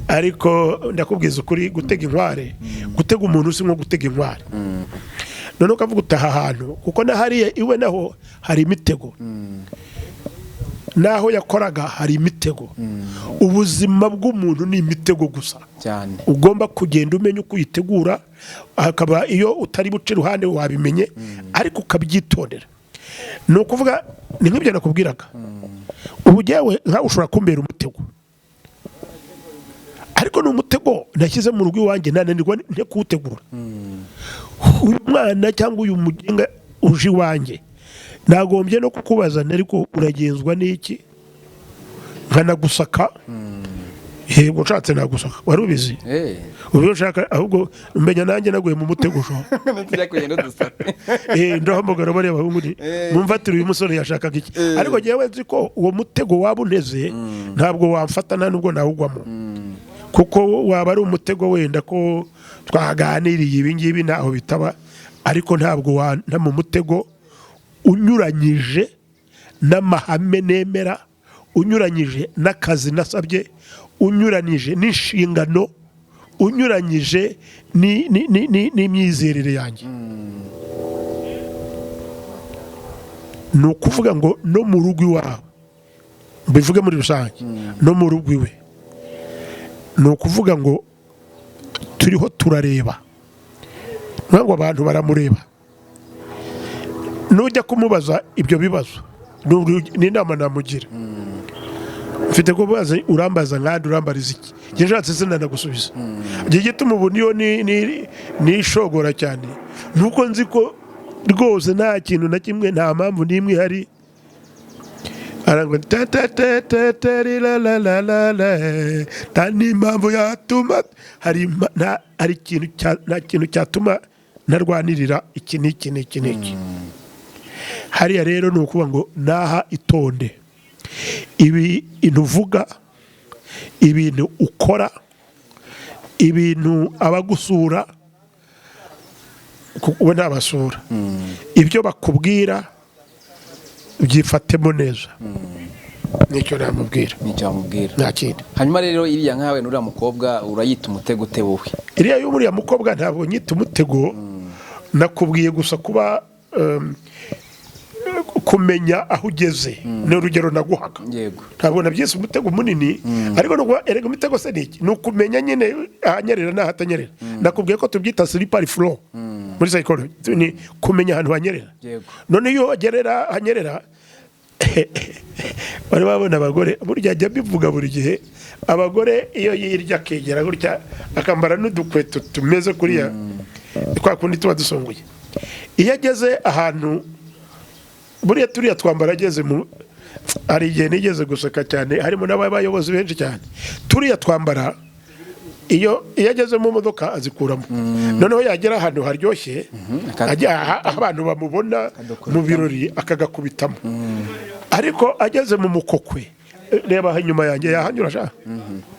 ariko ndakubwiza ukuri, gutega inkware, gutega umuntu si nko gutega inkware. Noneho ukavuga utaha ahantu, kuko na hariya iwe naho hari imitego, n'aho yakoraga hari imitego. Ubuzima bw'umuntu ni imitego gusa. Ugomba kugenda umenya uko uyitegura, hakaba iyo utari buce iruhande wabimenye, ariko ukabyitondera. Ni ukuvuga ni nk'ibyo nakubwiraga. Ubu jyewe nkawe ushobora kumbera umutego, ariko ni umutego nashyize mu rugo iwanjye, nananirwa nte kuwutegura? Uyu mwana cyangwa uyu mugenga uje iwanjye, nagombye no kukubaza, ariko uragenzwa n'iki? Nkanagusaka. Yego, nshatse nagusaka, wari ubizi? Eh. Ubu iyo nshaka ahubwo menya nanjye naguye mu mutego ushobora. Tujya kugenda dusaka. Ndahamagara bariya bahungu nti mumfatire uyu musore, yashakaga iki? Ariko njyewe nzi ko uwo mutego waba unteze ntabwo wamfata, nta nubwo nawugwamo, kuko waba ari umutego wenda ko twaganiriye ibi ngibi, ntaho bitaba, ariko ntabwo wanta mu mutego unyuranyije n'amahame nemera, unyuranyije n'akazi nasabye, unyuranyije n'inshingano, unyuranyije n'imyizerere yanjye. Ni ukuvuga ngo no mu rugo iwawe, mbivuge muri rusange, no mu rugo iwe, ni ukuvuga ngo turiho turareba, ni ngo abantu baramureba. Nujya kumubaza ibyo bibazo, n'inama namugira, mfite kubaza: urambaza nkandi, urambariza iki? Njye nshatse sinanagusubiza. Njye gituma ubu niyo nishogora cyane nuko nzi ko rwose nta kintu na kimwe, nta mpamvu n'imwe ihari. Arangwa te te te te te ri la la la la la, nta n'impamvu yatuma hari nta hari ikintu nta kintu cyatuma ntarwanirira iki n'iki n'iki n'iki hariya. Rero ni ukuvuga ngo naha itonde ibi ibintu uvuga, ibintu ukora, ibintu abagusura, kuko we ntabasura, ibyo bakubwira byifatemo neza. Nicyo namubwira. Nicyo wamubwira. Nta kindi. Hanyuma rero iriya nkawe n'uriya mukobwa, urayita umutego ute wowe? Iriya y'uriya mukobwa ntabwo nyita umutego. Nakubwiye gusa kuba kumenya aho ugeze, ni urugero naguhaga. Ntabwo nabyise umutego munini, ariko ni ukuvuga, erega imitego se ni iki? Ni ukumenya nyine ahanyerera n'ahatanyerera. Nakubwiye ko tubyita slippery slope muri psychology, ni kumenya ahantu hanyerera. None iyo wagerera hanyerera, bari babona abagore burya, ajya mbivuga buri gihe, abagore iyo yirya akegera gutya, akambara n'udukweto tumeze kuriya kwa kundi tuba dusongoye, iyo ageze ahantu buriya turiya twambara, ageze mu, hari igihe nigeze guseka cyane, harimo n'abayobozi benshi cyane, turiya twambara, iyo ageze mu modoka azikuramo, noneho yagera ahantu haryoshye, ajya aho abantu bamubona mu birori, akagakubitamo. Ariko ageze mu mukokwe, reba aho inyuma yanjye yahanyura sha,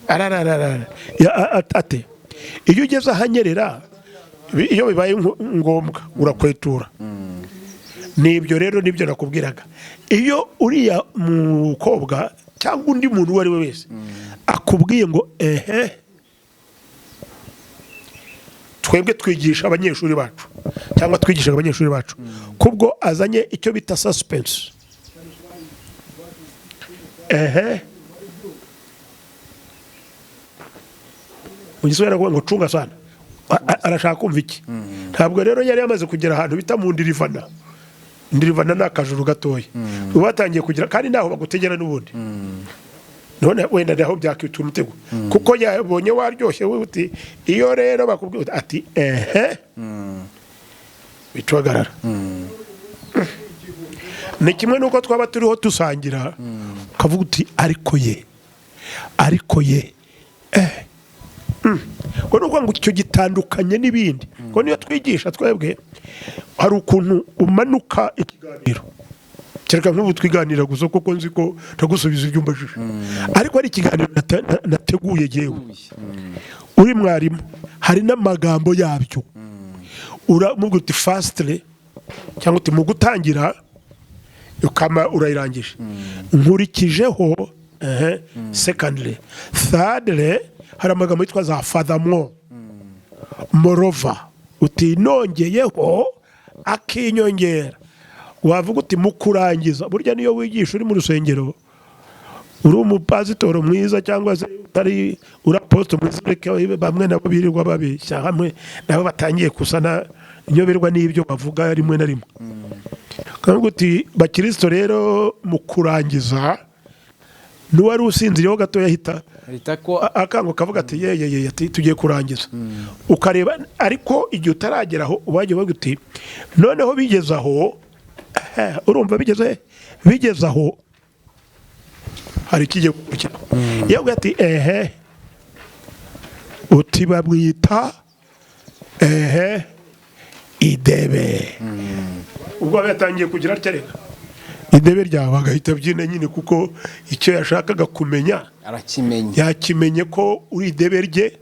ararararara. Ate iyo ugeze ahanyerera, iyo bibaye ngombwa urakwetura. Nibyo rero, nibyo nakubwiraga. Iyo uriya mukobwa cyangwa undi muntu uwo ari we wese akubwiye ngo ehe, twebwe twigisha abanyeshuri bacu, cyangwa twigishaga abanyeshuri bacu, kubwo azanye icyo bita suspense, ehe, mu Giswahili aravuga ngo cunga sana. Arashaka kumva iki? Ntabwo rero yari yamaze kugera ahantu bita mu ndirivana. Ndirivana ni akajuru gatoya ubu batangiye kugira, kandi ntaho bagutegera n'ubundi. None wenda naho byakwita umutego, kuko yabonye waryoshye, we uti iyo rero bakubwiye uti, ati ehe, bicuhagarara. Ni kimwe n'uko twaba turiho dusangira, ukavuga uti ariko ye, ariko ye, eh ngo ni ukuvuga ngo icyo gitandukanye n'ibindi, ngo niyo twigisha twebwe hari ukuntu umanuka ikiganiro, kereka nk'ubu twiganira gusa, kuko nzi ko ntagusubiza ibyo umbajije, ariko ari ikiganiro nateguye jyewe uri mwarimu, hari n'amagambo yabyo. Uramubwira uti firstly, cyangwa uti mu gutangira, ukama urayirangije, nkurikijeho ehe, secondly, thirdly, hari amagambo yitwa za furthermore, moreover, uti nongeyeho akinyongera, wavuga uti mu kurangiza. Burya niyo wigisha uri mu rusengero, uri umupasitoro mwiza cyangwa se utari uri aposito mwiza, ureke bamwe nabo birirwa babeshya hamwe nabo batangiye kusana inyoberwa n'ibyo bavuga rimwe na rimwe, ukavuga uti bakirisito rero, mu kurangiza, n'uwari usinziriyeho gatoya ahita ahita ko akanguka, kavuga ati ye ye ye, ati tugiye kurangiza. Ukareba, ariko igihe utaragera aho ubagiye uvuga uti noneho bigeze aho, urumva bigeze aho, hari ikigiye gukurikira. Iyo avuga ati ehe, Uti bamwita ehe idebe. Ubwo aba yatangiye kugira atya, reka idebe ryawe, agahita abyina nyine, kuko icyo yashakaga kumenya Arakimenya. Yakimenye ko uri idebe rye,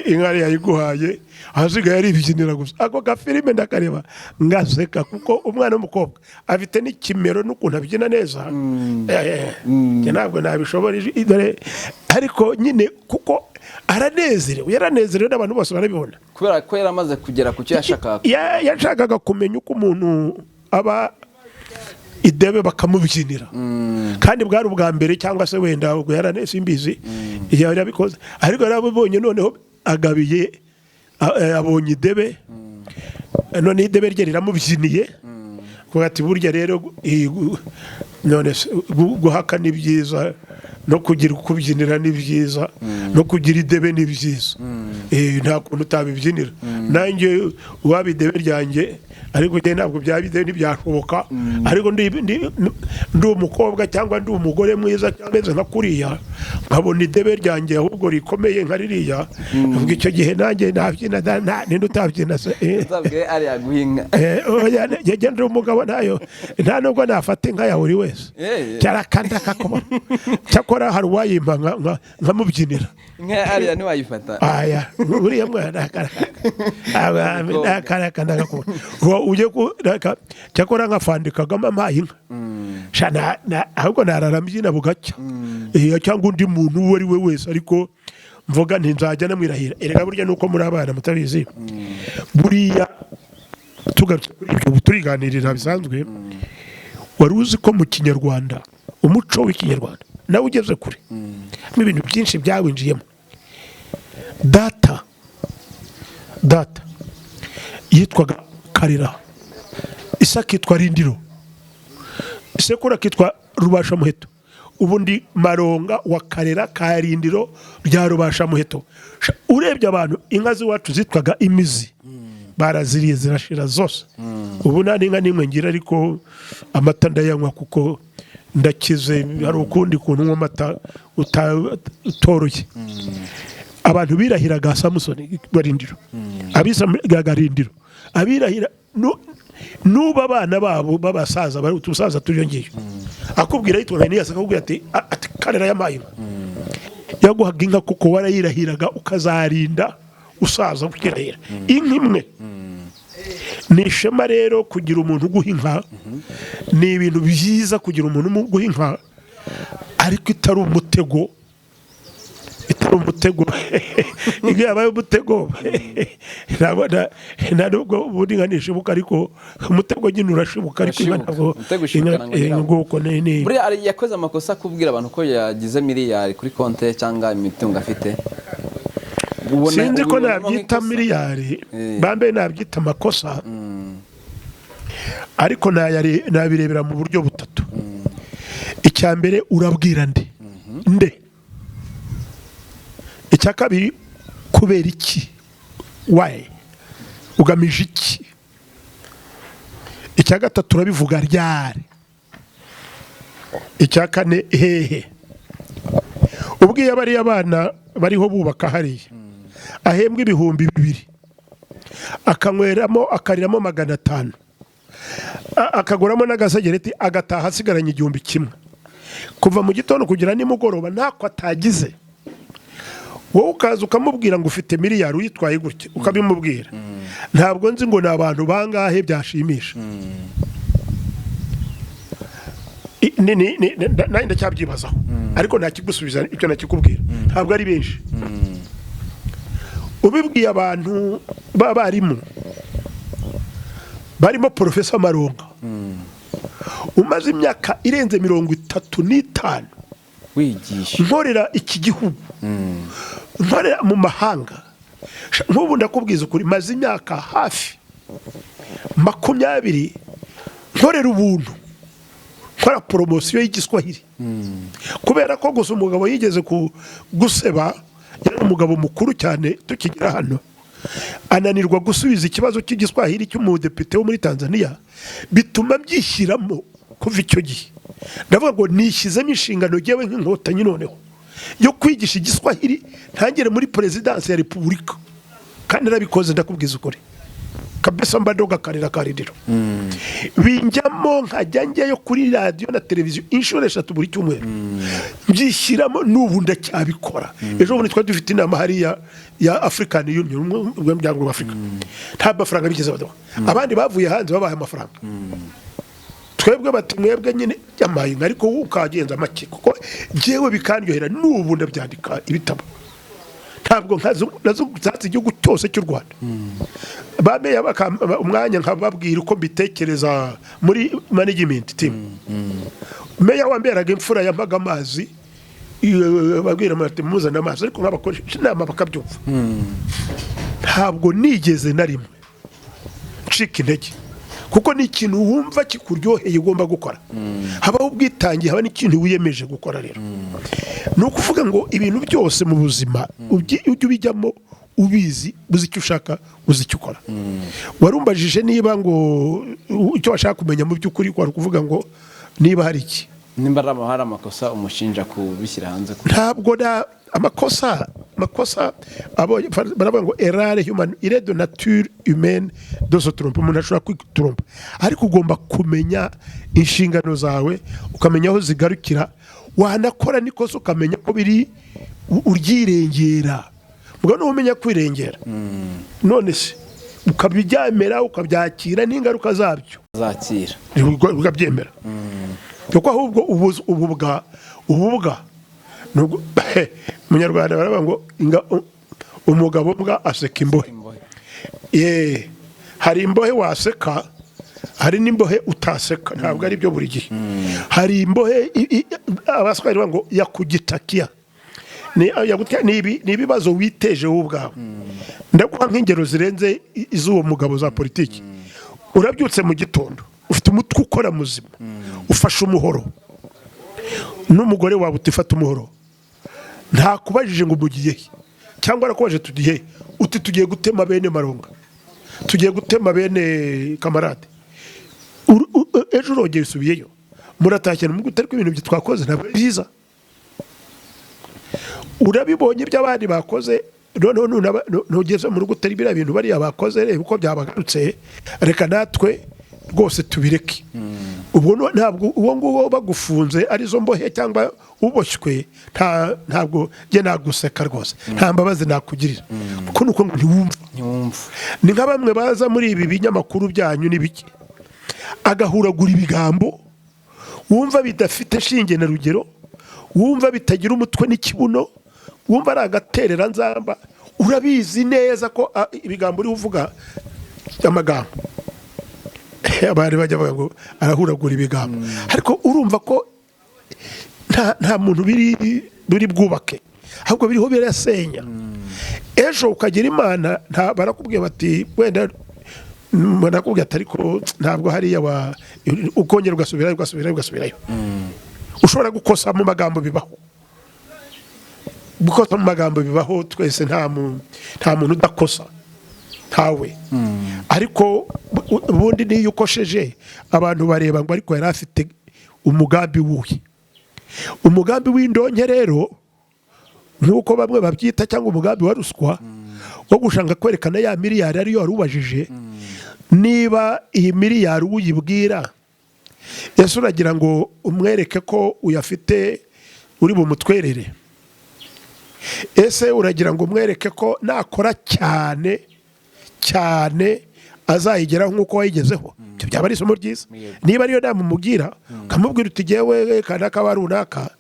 inka yayiguhaye, ahasigaye aribyinira gusa. Ako gafilime ndakareba ngaseka, kuko umwana w'umukobwa afite n'ikimero n'ukuntu abyina neza. Njye ntabwo nabishobora dore, ariko nyine kuko aranezerewe, yaranezerewe n'abantu bose barabibona. Kubera ko yari amaze kugera ku cyo yashakaga. Yashakaga kumenya uko umuntu aba idebe bakamubyinira, kandi bwari ubwa mbere, cyangwa se wenda ubwo simbizi igihe yarabikoze, ariko yarabibonye. Noneho agabiye abonye idebe, none idebe rye riramubyiniye, kuko ati burya rero none se guhaka ni byiza, no kugira kubyinira ni byiza, no kugira idebe ni byiza. Nta kuntu utabibyinira. Nanjye uwaba idebe ryanjye, ariko njye ntabwo byaba idebe, ntibyashoboka, ariko ndi umukobwa cyangwa ndi umugore mwiza cyangwa meze nka kuriya, nkabona idebe ryanjye ahubwo rikomeye nka ririya, ubwo icyo gihe nanjye nabyina. Ninde utabyina se? Uzabwire ariya guhinga. Oya, njye ndi umugabo, ntayo, nta nubwo nafata inka ya buri wese. Cyarakanda kakubona. Cyakora hari uwayimpa nkamubyinira. Inka ya ariya ntiwayifata. Aya uriya mwana akaraka ujye cyakora nkafandi Kagame ampaye inka. Sha, ahubwo narara mbyina bugacya. Cyangwa undi muntu uwo ari we wese, ariko mvuga nti nzajya namwirahira. Erega burya nuko muri abana mutabizi, buriya tugarutse kuri ibyo, ubu turiganirira bisanzwe. Wari uzi ko mu Kinyarwanda, umuco w'Ikinyarwanda nawe ugeze kure, harimo ibintu byinshi byawinjiyemo? Data yitwaga Karera, isa akitwa Rindiro, sekuru akitwa Rubashamuheto. Ubundi Maronga wa Karera ka Rindiro rya Rubashamuheto. Urebye abantu, inka z'iwacu zitwaga imizi, baraziriye zirashira zose. Ubu nta n'inka n'imwe ngira, ariko amata ndayanywa kuko ndakize. Hari ukundi kuntu unywa amata utoroshye. Abantu birahiraga Samusoni Barindiro, abisiraga Rindiro, abirahira n'ubu abana babo b'abasaza bari utusaza turiyo ngiyo, akubwira yitwa Eniyasi, akakubwira ati Karera yampaye inka. Yaguhaga inka kuko warayirahiraga, ukazarinda usaza ukirahira inka imwe. Ni ishema rero kugira umuntu uguha inka, ni ibintu byiza kugira umuntu uguha inka, ariko itari umutego, itari umutego. Iyo yabaye umutego, nta nubwo ubundi inka ntishibuka, ariko umutego nyine urashibuka, ariko inka Urashibuka. ntabwo. Umutego ushibukana Inka ngo nyirawo. Nguko ni Buriya yakoze amakosa kubwira abantu ko yagize miliyari kuri konti cyangwa imitungo afite. Sinzi ko Ubibonamo nabyita nk'ikosa? miliyari. Bambe nabyita amakosa, ariko nabirebera mu buryo butatu. Icya mbere, urabwira nde nde? Icya kabiri, kubera iki? Why? Ugamije iki? Icya gatatu, urabivuga ryari? Icya kane, hehe? Ubwiye bariya bana bariho bubaka hariya, ahembwa 2000, akanyweramo akariramo 500, akaguramo n'agasegereti, agataha asigaranye 1000, kuva mu gitondo kugera nimugoroba ntako atagize, wowe ukaza ukamubwira ngo ufite miliyari uyitwaye gutya, ukabimubwira, ntabwo nzi ngo ni abantu bangahe byashimisha. Nanjye ndacyabyibazaho, ariko ntakigusubiza icyo nakikubwira, ntabwo ari benshi. Ubibwiye abantu b'abarimu barimo Porofesa Maronga umaze imyaka irenze 35 Wigisha. nkorera iki gihugu, nkorera mu mahanga. Nk'ubu ndakubwiza ukuri, maze imyaka hafi 20 nkorera ubuntu, nkora poromosiyo y'Igiswahili, kubera ko gusa umugabo yigeze guseba, yari umugabo mukuru cyane tukigera hano, ananirwa gusubiza ikibazo cy'Igiswahili cy'umudepite wo muri Tanzania, bituma byishyiramo. Kuva icyo gihe ndavuga ngo nishyizemo inshingano ngewe nk'Inkotanyi, noneho Yo kwigisha Igiswahili, ntangire muri Perezidansi ya Repubulika, kandi narabikoze. Ndakubwiza ukuri kabisa, mba ndoga karira kaririro binjyamo, nkajya njyayo kuri radiyo na televiziyo inshuro 3 buri cyumweru, mbyishyiramo. N'ubu ndacyabikora. Ejo bundi twari dufite inama hariya ya African Union, umuryango wa Afurika. Nta mafaranga bigeze baduha. Abandi bavuye hanze babaha amafaranga, twebwe bati mwebwe nyine yamaye, ariko wowe ukagenza make, kuko njyewe bikandyohera. N'ubu ndabyandika ibitabo, ntabwo nazatse igihugu cyose cy'u Rwanda. Bameya bakampa umwanya nkababwira uko mbitekereza muri management team. Meya wamberaga imfura yampaga amazi, babwira bati muzane amazi, ariko nkabakoresha inama bakabyumva. Ntabwo nigeze na rimwe ncika intege, kuko ni ikintu wumva kikuryoheye ugomba gukora. Habaho ubwitange, haba n'ikintu wiyemeje gukora. Rero ni ukuvuga ngo ibintu byose mu buzima ujye ubijyamo ubizi, uzi icyo ushaka, uzi icyo ukora. Warumbajije niba ngo icyo washaka kumenya mu by'ukuri kwari ukuvuga ngo niba hari iki? Nimba hari amakosa umushinja kubishyira hanze? Ntabwo na amakosa baravuga ngo erreur humaine, il est de nature humaine de se tromper. Umuntu ashobora kwitrompa, ariko ugomba kumenya inshingano zawe, ukamenya aho zigarukira. Wanakora n'ikosa ukamenya ko biri uryirengera. Mugabo n'umenya kwirengera, none se ukabyemera, ukabyakira n'ingaruka zabyo. Zakira. Ukabyemera, kuko ahubwo ububwa Munyarwanda baravuga ngo umugabo mbwa aseka imbohe. Imbohe. Ye, hari imbohe waseka, hari n'imbohe utaseka. Ntabwo ari byo buri gihe. Hari imbohe Abaswahili bavuga ngo yakugitakia ni ibibazo witeje wowe ubwawe. Ndaguha nk'ingero zirenze iz'uwo mugabo za politiki. Urabyutse mu gitondo, ufite umutwe ukora muzima, ufashe umuhoro n'umugore wawe, utifata umuhoro, ntakubajije ngo umugiye he, cyangwa arakubajije tugiye he, uti tugiye gutema bene Maronga, tugiye gutema bene kamarade. Ejo urongera usubiyeyo, muratashye mu ariko ibintu twakoze ntabwo ari byiza. Urabibonye ibyo abandi bakoze, noneho ntugeze mu rugo utari biriya bintu bariya bakoze, reba uko byabagarutse, reka natwe rwose tubireke. Ubwo ntabwo uwo nguwo bagufunze arizo mbohe cyangwa uboshywe, ntabwo njye naguseka rwose, nta mbabazi nakugirira, kuko nuko ngo ntiwumva. Ntiwumva. Ni nka bamwe baza muri ibi binyamakuru byanyu n'ibiki, agahuragura ibigambo wumva bidafite shinge na rugero, wumva bitagira umutwe n'ikibuno, wumva ari agaterera nzamba. Urabizi neza ko ibigambo uri uvuga, amagambo abantu bajya bavuga ngo arahuragura ibigambo, ariko urumva ko nta muntu biri bwubake, ahubwo biriho birasenya. Ejo ukagira Imana, nta barakubwiye bati wenda barakubwiye ati ariko ntabwo hariya wa, ukongera ugasubirayo, ugasubirayo, ugasubirayo. Ushobora gukosa mu magambo, bibaho. Gukosa mu magambo bibaho twese, nta muntu udakosa, ntawe. Ariko ubundi niyo ukosheje, abantu bareba ngo ariko yari afite umugambi wuhe? Umugambi w'indonke rero, nk'uko bamwe babyita, cyangwa umugambi wa ruswa wo gushaka kwerekana ya miliyari ariyo wari ubajije. Niba iyi miliyari uyibwira, ese uragira ngo umwereke ko uyafite uri bumutwerere? Ese uragira ngo umwereke ko nakora cyane cyane azayigeraho nk'uko wayigezeho? Ibyo byaba ari isomo ryiza. Niba ariyo nama umugira, ukamubwira uti jyewe kanaka wa runaka,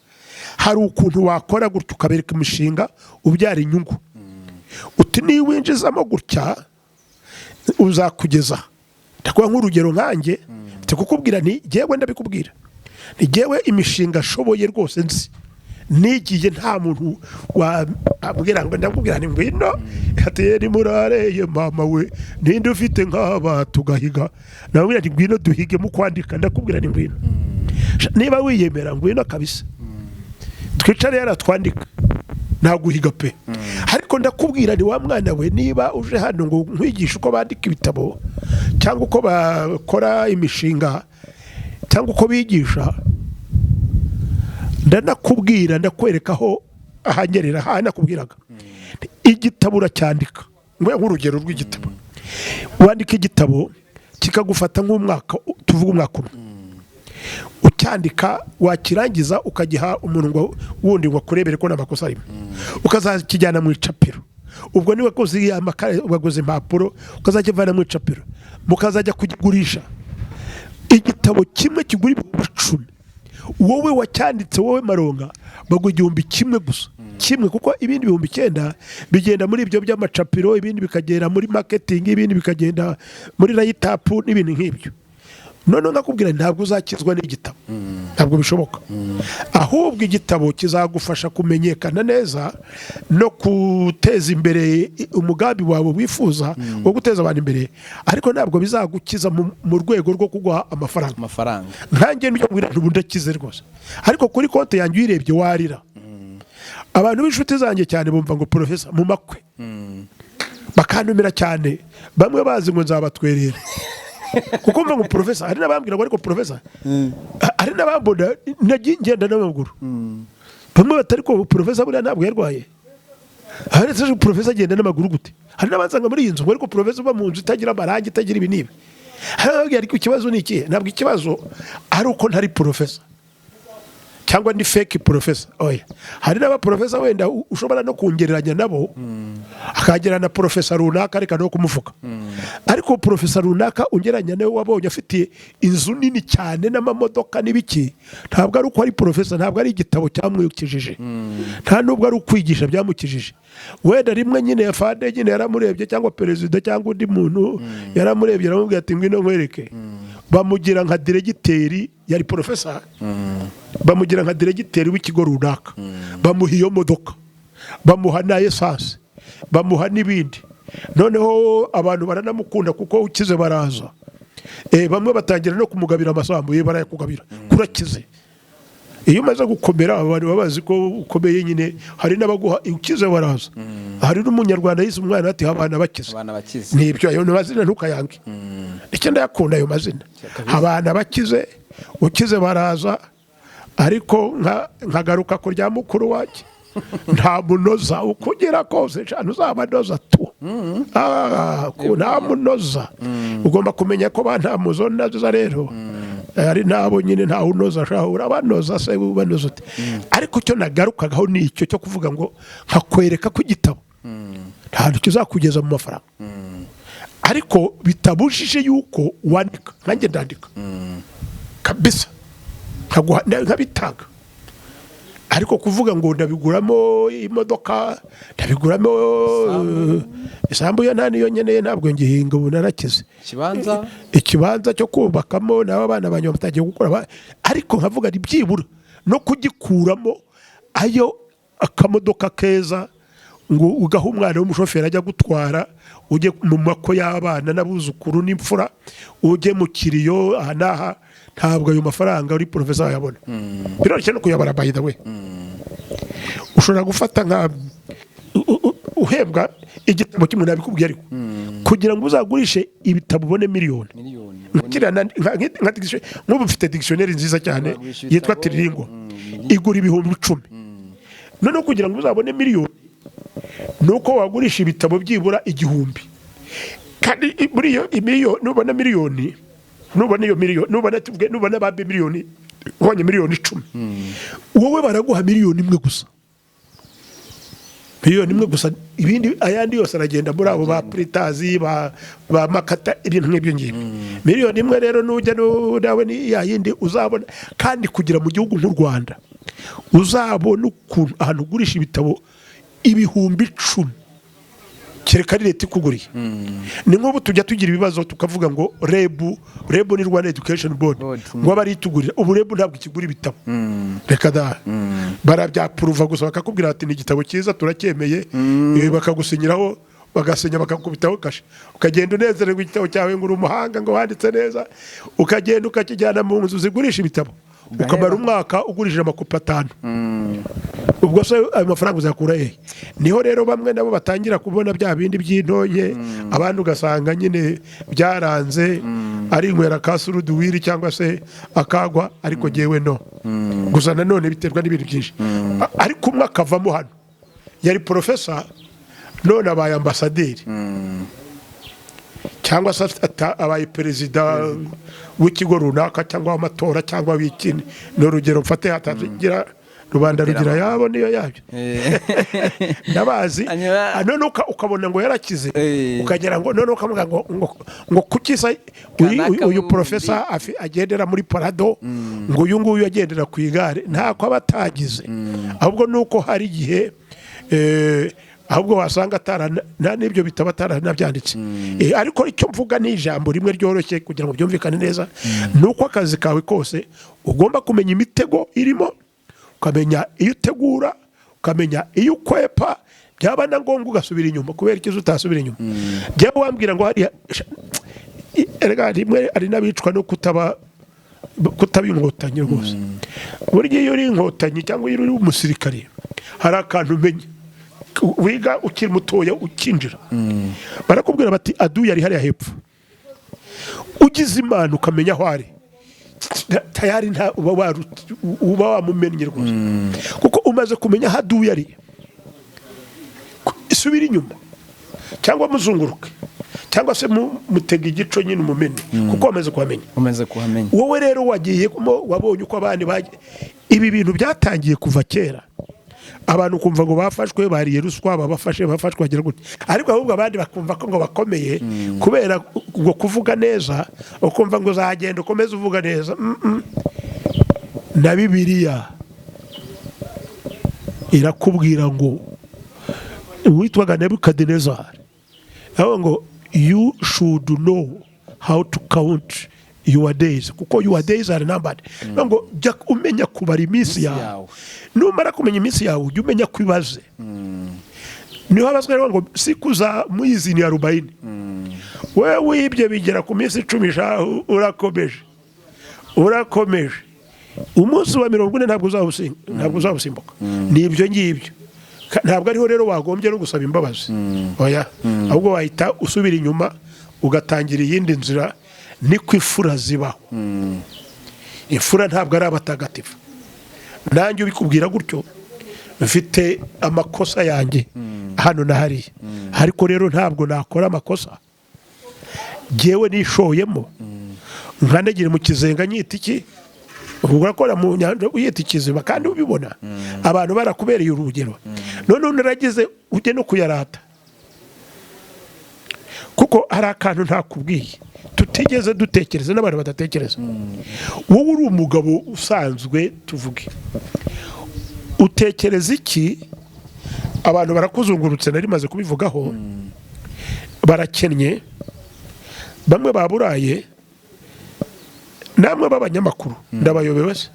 hari ukuntu wakora gutya, ukabereka imishinga ubyara inyungu, uti niwinjizamo gutya uzakugeza. Ndakuha nk'urugero nkanjye, mfite kukubwira nti jyewe ndabikubwira, ni jyewe imishinga ashoboye rwose nzi nigiye, nta muntu wabwira ngo ndakubwira nti ngwino ati nimurareye mama we, ninde ufite nk'aba tugahiga? Ndamubwira nti ngwino duhige mu kwandika. Ndakubwira nti ngwino, niba wiyemera ngwino kabisa, twicare yaratwandika, naguhiga pe. Ariko ndakubwira ni wa mwana we, niba uje hano ngo nkwigishe uko bandika ibitabo, cyangwa uko bakora imishinga, cyangwa uko bigisha, ndanakubwira, ndakwereka aho Ahanyerera aha nakubwiraga, igitabo uracyandika, ngwe nk'urugero rw'igitabo, wandika igitabo kikagufata nk'umwaka, tuvuge umwaka umwe ucyandika, wakirangiza ukagiha umuntu ngo wundi ngo akurebere ko nta makosa arimo, ukazakijyana mu icapiro. Ubwo niwe wakoze waguze impapuro, ukazakivana mu icapiro, mukazajya kugigurisha. Igitabo kimwe kigura 10,000, wowe wacyanditse, wowe Maronga, baguha 1000 gusa, kimwe, kuko ibindi 9000 bigenda muri ibyo by'amacapiro, ibindi bikagenda muri marketing, ibindi bikagenda muri write-up n'ibintu nk'ibyo. Noneho nakubwira nti ntabwo uzakizwa n'igitabo, ntabwo bishoboka. Ahubwo igitabo kizagufasha kumenyekana neza no guteza imbere umugambi wawe wifuza wo guteza abantu imbere, ariko ntabwo bizagukiza mu rwego rwo kuguha amafaranga. Amafaranga. Nkanjye nibyo mbwira, ubu ndakize rwose, ariko kuri konti yanjye uyirebye warira. Abantu b'inshuti zanjye cyane bumva ngo professor mu makwe, bakantumira cyane, bamwe bazi ngo nzabatwerera kuko mva ngo professor. Hari n'abambwira ngo ariko professor, hari n'abambona nagiye ngenda n'amaguru, bamwe batari ko professor buriya ntabwo yarwaye, hari se professor agenda n'amaguru gute? Hari n'abansanga muri iyi nzu ngo ariko professor uba mu nzu itagira amarangi, itagira ibi n'ibi. Hari n'ababwira, ariko ikibazo ni ikihe? Ntabwo ikibazo ari uko ntari professor cyangwa ndi fake professor, oya. Hari n'abaprofesa wenda ushobora no kungereranya nabo, akagera na professor runaka, reka no kumuvuga, ariko professor runaka ungereranya nawe wabonye afite inzu nini cyane n'amamodoka n'ibiki, ntabwo ari uko ari professor, ntabwo ari igitabo cyamwikijije, nta nubwo ari ukwigisha byamukijije. Wenda rimwe nyine fade nyine yaramurebye, cyangwa perezida cyangwa undi muntu yaramurebye, aramubwira ati ngwino nkwereke. Bamugira nka diregiteri, yari professor, bamugira nka diregiteri w'ikigo runaka, bamuha iyo modoka, bamuha na essence, bamuha n'ibindi. Noneho abantu baranamukunda kuko ukize baraza. Bamwe batangira no kumugabira amasambu ye, barayakugabira kurakize. Iyo umaze gukomera abantu baba bazi ko ukomeye nyine, hari n'abaguha, ukize baraza. Hari n'umunyarwanda yise umwana ati abana bakize. Abana bakize. Nibyo, ayo mazina ntukayange, icyo ndayakunda ayo mazina, abana bakize, ukize baraza. Ariko nkagaruka ku rya mukuru wanjye, nta munoza uko ugera kose cyane uzabanoza tu. Nta munoza, ugomba kumenya ko ba nta munoza rero ari nabo nyine, ntawe unoza shaho, urabanoza se ubanoza ute? Ariko icyo nagarukagaho ni icyo cyo kuvuga ngo nkakwereka ko igitabo nta kizakugeza mu mafaranga, ariko bitabujije yuko wandika. Nkanjye ndandika kabisa, nkabitanga, ariko kuvuga ngo ndabiguramo imodoka, ndabiguramo isambu yo nta niyo nkeneye, ntabwo ngihinga, ubu narakize. Ikibanza. Ikibanza cyo kubakamo n'aba bana banjye batangiye gukora, ariko nkavuga ni byibura no kugikuramo ayo akamodoka keza ngo ugahe umwana w'umushoferi ajya gutwara, ujye mu mako y'abana n'abuzukuru n'imfura, ujye mu kiriyo aha n'aha. Ntabwo ayo mafaranga uri professor wayabona, biroroshye no kuyabara. By the way, ushobora gufata nka uhembwa igitabo kimwe, nabikubwiye, ariko kugira ngo uzagurishe ibitabo ubone miliyoni, Miliyoni. Kiriya nka nk'ubu mfite dictionnaire nziza cyane Bagurisha yitwa ibitabo, Trilingo, igura 10,000. Noneho kugira ngo uzabone miliyoni ni uko wagurisha ibitabo byibura 1000. Kandi muri iyo miliyoni, nubona miliyoni, nubona iyo miliyoni, nubona, tuvuge nubona ba miliyoni, ubonye 10,000,000, wowe baraguha 1,000,000 gusa, 1,000,000 gusa. Ibindi, ayandi yose aragenda muri abo ba printers, ba marketer, ibintu nk'ibyo ngibyo. 1,000,000 rero nujya nawe ni ya yindi uzabona. Kandi kugira mu gihugu nk'u Rwanda uzabona ukuntu ahantu ugurisha ibitabo 10,000, kereka ari leta ikuguriye. Ni nk'ubu tujya tugira ibibazo tukavuga ngo REB, REB ni Rwanda Education Board, Board, ngo abe aritugurira. Ubu REB ntabwo ikigura ibitabo, reka da. Barabyapuruva gusa, bakakubwira bati ni igitabo cyiza turacyemeye, bakagusinyiraho, bagasinya, bakakubitaho kashe, ukagenda unezererwa igitabo cyawe ngo uri umuhanga, ngo wanditse neza, ukagenda ukakijyana mu nzu zigurisha ibitabo, ukamara umwaka ugurishije amakopi 5. Ubwo se ayo mafaranga uzakura hehe? Niho rero bamwe nabo batangira kubona bya bindi by'intonke, abandi ugasanga nyine byaranze, ari inywera ka suruduwiri cyangwa se akagwa. Ariko jyewe no gusa nanone biterwa n'ibintu byinshi. Ariko umwe akavamo hano. Yari porofesa, none abaye ambasaderi, cyangwa se abaye perezida w'ikigo runaka, cyangwa w'amatora, cyangwa w'ikindi. Ni urugero mfate, hatagira rubanda rugira yabo niyo yabyo, ndabazi. None ukabona ngo yarakize, ukagira ngo none ukavuga ngo kuki se uyu porofesa agendera muri Prado, ngo uyu nguyu agendera ku igare? Ntako aba atagize, ahubwo ni uko hari igihe ahubwo wasanga nta n'ibyo bitaba ataranabyanditse. Ariko icyo mvuga ni ijambo rimwe ryoroshye kugira ngo byumvikane neza, ni uko akazi kawe kose ugomba kumenya imitego irimo, ukamenya iyo utegura, ukamenya iyo ukwepa, byaba na ngombwa ugasubira inyuma. Kubera ikibazo utasubira inyuma, njyewe wambwira ngo hariya erega rimwe hari n'abicwa no kutaba inkotanyi rwose. Burya iyo uri inkotanyi cyangwa iyo uri umusirikare, hari akantu umenya wiga ukiri mutoya. Ukinjira barakubwira bati: "Aduyi ari hariya hepfo." Ugize Imana ukamenya aho ari, tayari nta uba wamumennye rwose, kuko umaze kumenya aho aduyi ari. Isubira inyuma cyangwa muzunguruke, cyangwa se mutega igico nyine umumene, kuko wamaze kuhamenya. Umaze kuhamenya. Wowe rero wagiye wabonye uko abandi bagiye. Ibi bintu byatangiye kuva kera, abantu kumva ngo bafashwe bariye ruswa, babafashe bafashwe bagira gutya, ariko ahubwo abandi bakumva ko ngo bakomeye kubera ngo kuvuga neza, ukumva ngo uzagenda ukomeze uvuga neza. Na Bibiliya irakubwira ngo uwitwaga Nebukadinezari aho ngo: "You should know how to count your days, kuko your days are numbered." Ngo jya umenya kubara iminsi yawe. Yawe. Numara kumenya iminsi yawe, ujye umenya ko ibaze. Niho habazwa rero ngo siku za mwizi ni 40. Wewe wibye bigera ku minsi 10, shahu, urakomeje, urakomeje. Umunsi wa 40 ntabwo uzawusimbuka. Ni ibyo ngibyo. Ntabwo ariho rero wagombye no gusaba imbabazi, oya, ahubwo wahita usubira inyuma ugatangira iyindi nzira. Niko imfura zibaho. Imfura ntabwo ari abatagatifu. Nanjye ubikubwira gutyo, mfite amakosa yanjye hano na hariya, ariko rero ntabwo nakora amakosa ngewe nishoyemo nkandagira mu kizenga nyita iki. Urakora mu nyanja uyita ikiziba kandi ubibona, abantu barakubereye urugero. Noneho naragize ujye no kuyarata, kuko hari akantu ntakubwiye tutigeze dutekereza n'abantu badatekereza. Wowe uri umugabo usanzwe, tuvuge, utekereza iki? Abantu barakuzungurutse, nari maze kubivugaho, barakennye, bamwe baburaye. Namwe b'abanyamakuru ndabayobewe se?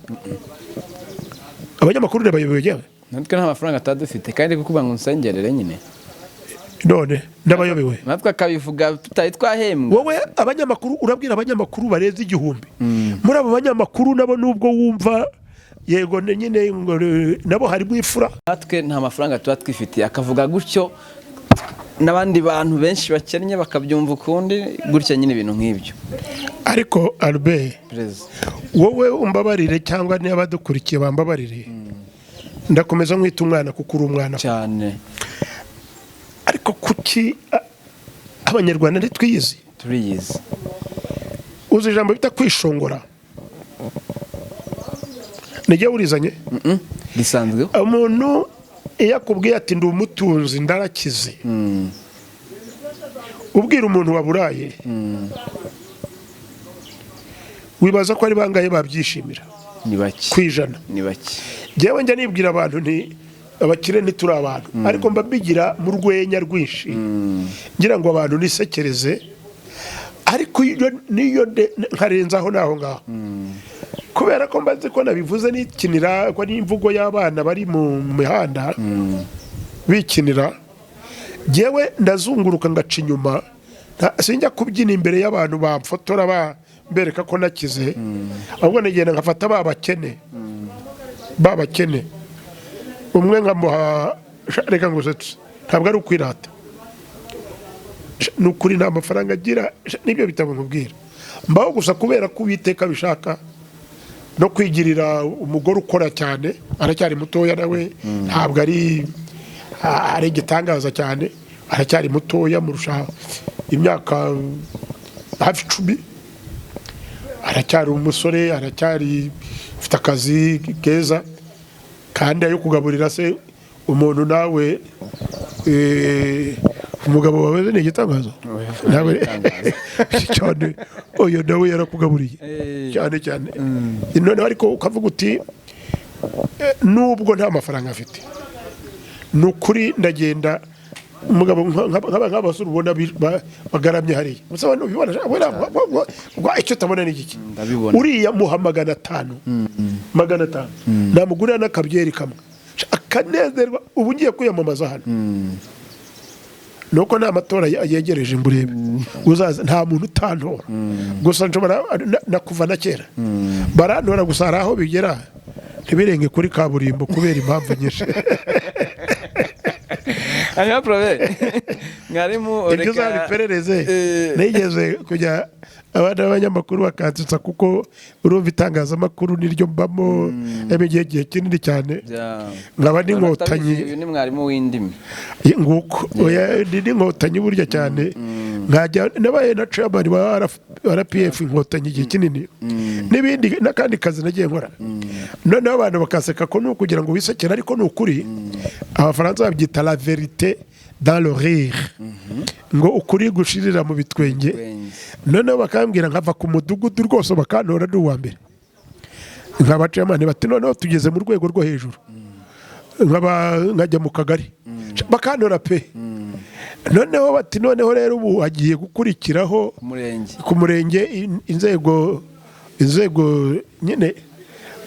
Abanyamakuru ndabayobewe yewe. Natwe nta mafaranga tuba dufite, kandi kukuvuga ngo nsengerere nyine. None ndabayobewe. Natwe akabivuga tutari twahembwa. Wowe abanyamakuru, urabwira abanyamakuru barenze 1000. Muri abo banyamakuru nabo, nubwo wumva yego nyine ngo nabo harimo imfura. Natwe nta mafaranga tuba twifitiye, akavuga gutyo n'abandi bantu benshi bakennye bakabyumva ukundi gutya nyine, ibintu nk'ibyo. Ariko Albert, Perezida. wowe umbabarire, cyangwa niba dukurikiye bambabarire, ndakomeza nkwita umwana kuko uri umwana. Cyane. Ariko kuki Abanyarwanda ntitwiyizi? Turiyizi. Uzi ijambo bita kwishongora? Nijya urizanye? Risanzweho. Umuntu iyo akubwiye ati: "Ndi umutunzi, ndarakize," ubwira umuntu waburaye, wibaza ko ari bangahe babyishimira? Ni bake. Ku ijana? Ni bake. Njyewe njya nibwira abantu nti abakire ntituri abantu, ariko mba mbigira mu rwenya rwinshi ngira ngo abantu nisekereze, ariko iyo niyo nkarenzaho n'aho ngaho, kubera ko mbazi ko nabivuze nikinira, ko n'imvugo y'abana bari mu mihanda bikinira. Njyewe ndazunguruka ngaca inyuma. Sinjya kubyina imbere y'abantu bamfotora bambereka ko nakize, ahubwo nagenda nkafata ba bakene, ba bakene, umwe nkamuha. Reka ngusetse, ntabwo ari ukwirata. Ni ukuri nta mafaranga agira. Nibyo bitabo nkubwira, mbaho gusa kubera ko Uwiteka abishaka, no kwigirira umugore ukora cyane, aracyari mutoya nawe, ntabwo ari Ari igitangaza cyane. Aracyari mutoya, murusha imyaka hafi 10. Aracyari umusore, aracyari ufite akazi keza kandi ayo kugaburira se umuntu. Nawe umugabo wawe ni igitangaza nawe cyane. Oya, nawe yarakugaburiye cyane cyane. Noneho ariko ukavuga uti nubwo nta mafaranga afite, ni ukuri ndagenda umugabo nk'abasore ubona bagaramye hariya. Gusa abantu ubibona, icyo utabona ni iki? Ndabibona. Uriya muha 500, 500 namugurira n'akabyeri kamwe akanezerwa. Ubu ngiye kwiyamamaza hano, nuko nta matora yegereje ngo urebe uzaza, nta muntu utantora. Gusa nshobora na kuva na kera barantora, gusa hari aho bigera ntibirenge kuri kaburimbo kubera impamvu nyinshi. Hanyuma profe, mwarimu, Ibyo uzabiperereze. Nigeze kujya abana b'abanyamakuru bakansetsa, kuko urumva itangazamakuru niryo mbamo igihe kinini cyane, nkaba n'inkotanyi. Uyu ni mwarimu w'indimi. Nguko, oya, ni n'inkotanyi burya cyane. Nkajya nabaye na chairman wa RPF Inkotanyi igihe kinini, n'ibindi n'akandi kazi nagiye nkora. Noneho abantu bakaseka ko ni ukugira ngo wisekere, ariko ni ukuri. Abafaransa babyita "la vérité dans le rire", ngo ukuri gushirira mu bitwenge. Bitwenge. Noneho bakambwira nkava ku mudugudu rwose bakantora ndi uwa mbere, nkaba chairman. Bati noneho tugeze mu rwego rwo hejuru, nkaba nkajya mu kagari bakantora pe. Noneho bati noneho rero ubu hagiye gukurikiraho Umurenge. Ku murenge, inzego nyine.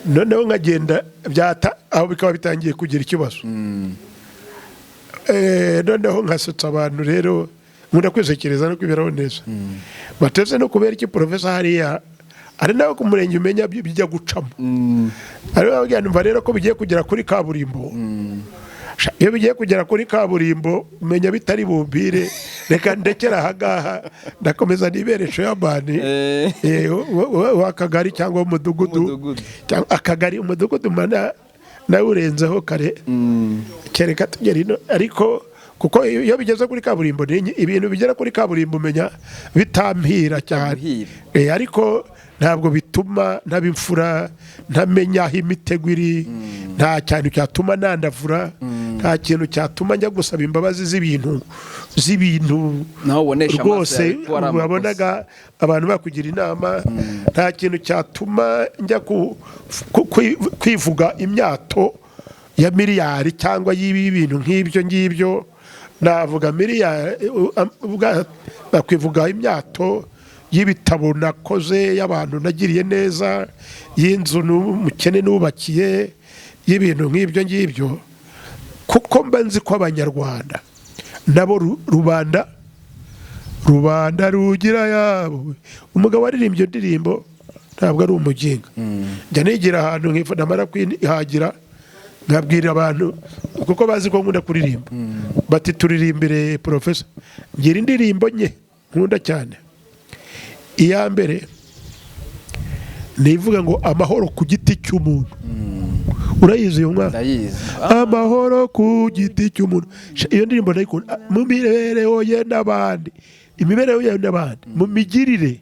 Noneho nkagenda byata aho bikaba bitangiye kugira ikibazo. Noneho nkasetsa abantu rero, nkunda kwisekereza no kwiberaho neza. Bateze no kubera iki porofesa hariya ari nawe ku murenge umenya bijya gucamo. Ariwe babwira, numva rero ko bigiye kugera kuri kaburimbo. Sha, iyo bigiye kugera kuri kaburimbo umenya bitari bumbire. Reka ndekere ahangaha, ndakomeza nibere chairman w'akagari cyangwa w'umudugudu. Umudugudu. Cyangwa akagari, umudugudu mana nawe urenzeho kare. Kereka tugera ino, ariko kuko iyo bigeze kuri kaburimbo ibintu bigera kuri kaburimbo umenya bitampira cyane. Bitaguhira. Ariko ntabwo bituma ntaba imfura, ntamenya aho imitego iri. Nta kintu cyatuma nandavura, nta kintu cyatuma njya gusaba imbabazi z'ibintu Naho ubonesha amaso rwose yawe ko ari amakosa. Wabonaga abantu bakugira inama. Nta kintu cyatuma njya kwivuga imyato ya miliyari cyangwa y'ibi bintu nk'ibyo ngibyo. Navuga miliyari, nakwivuga imyato y'ibitabo nakoze, y'abantu nagiriye neza, y'inzu n'umukene nubakiye, y'ibintu nk'ibyo ngibyo, kuko mba nzi ko Abanyarwanda nabo rubanda rugira yabo. Umugabo waririmbye iyo ndirimbo ntabwo ari umuginga. Njya nigira ahantu namara kwihagira nkabwira abantu, kuko bazi ko nkunda kuririmba, bati turirimbire porofesa. Ngira indirimbo nke nkunda cyane. Iya mbere ni ivuga ngo "Amahoro ku giti cy'umuntu". Urayizi uyu mwana? Ndayizi. Amahoro ku giti cy'umuntu. Sha, iyo ndirimbo ndayikunda. Mu mibereho ye n'abandi, imibereho ye n'abandi, mu migirire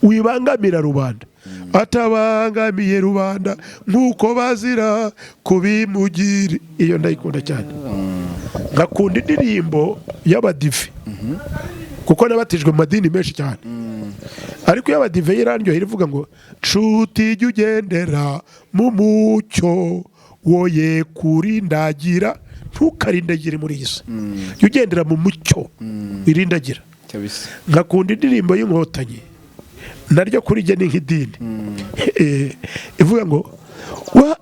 wibangamira rubanda, atabangamiye rubanda nk'uko bazira kubimugira. Iyo ndayikunda cyane. Nkakunda indirimbo y'Abadive, kuko nabatijwe mu madini menshi cyane, ariko iyo Abadive irandyohera, ivuga ngo "Nshuti jya ugendera mu mucyo, woye kurindagira, ntukarindagire muri iyi si, jya ugendera mu mucyo wirindagira." Kabisa. Nkakunda indirimbo y'Inkotanyi, naryo kuri jye ni nk'idini. Ivuga ngo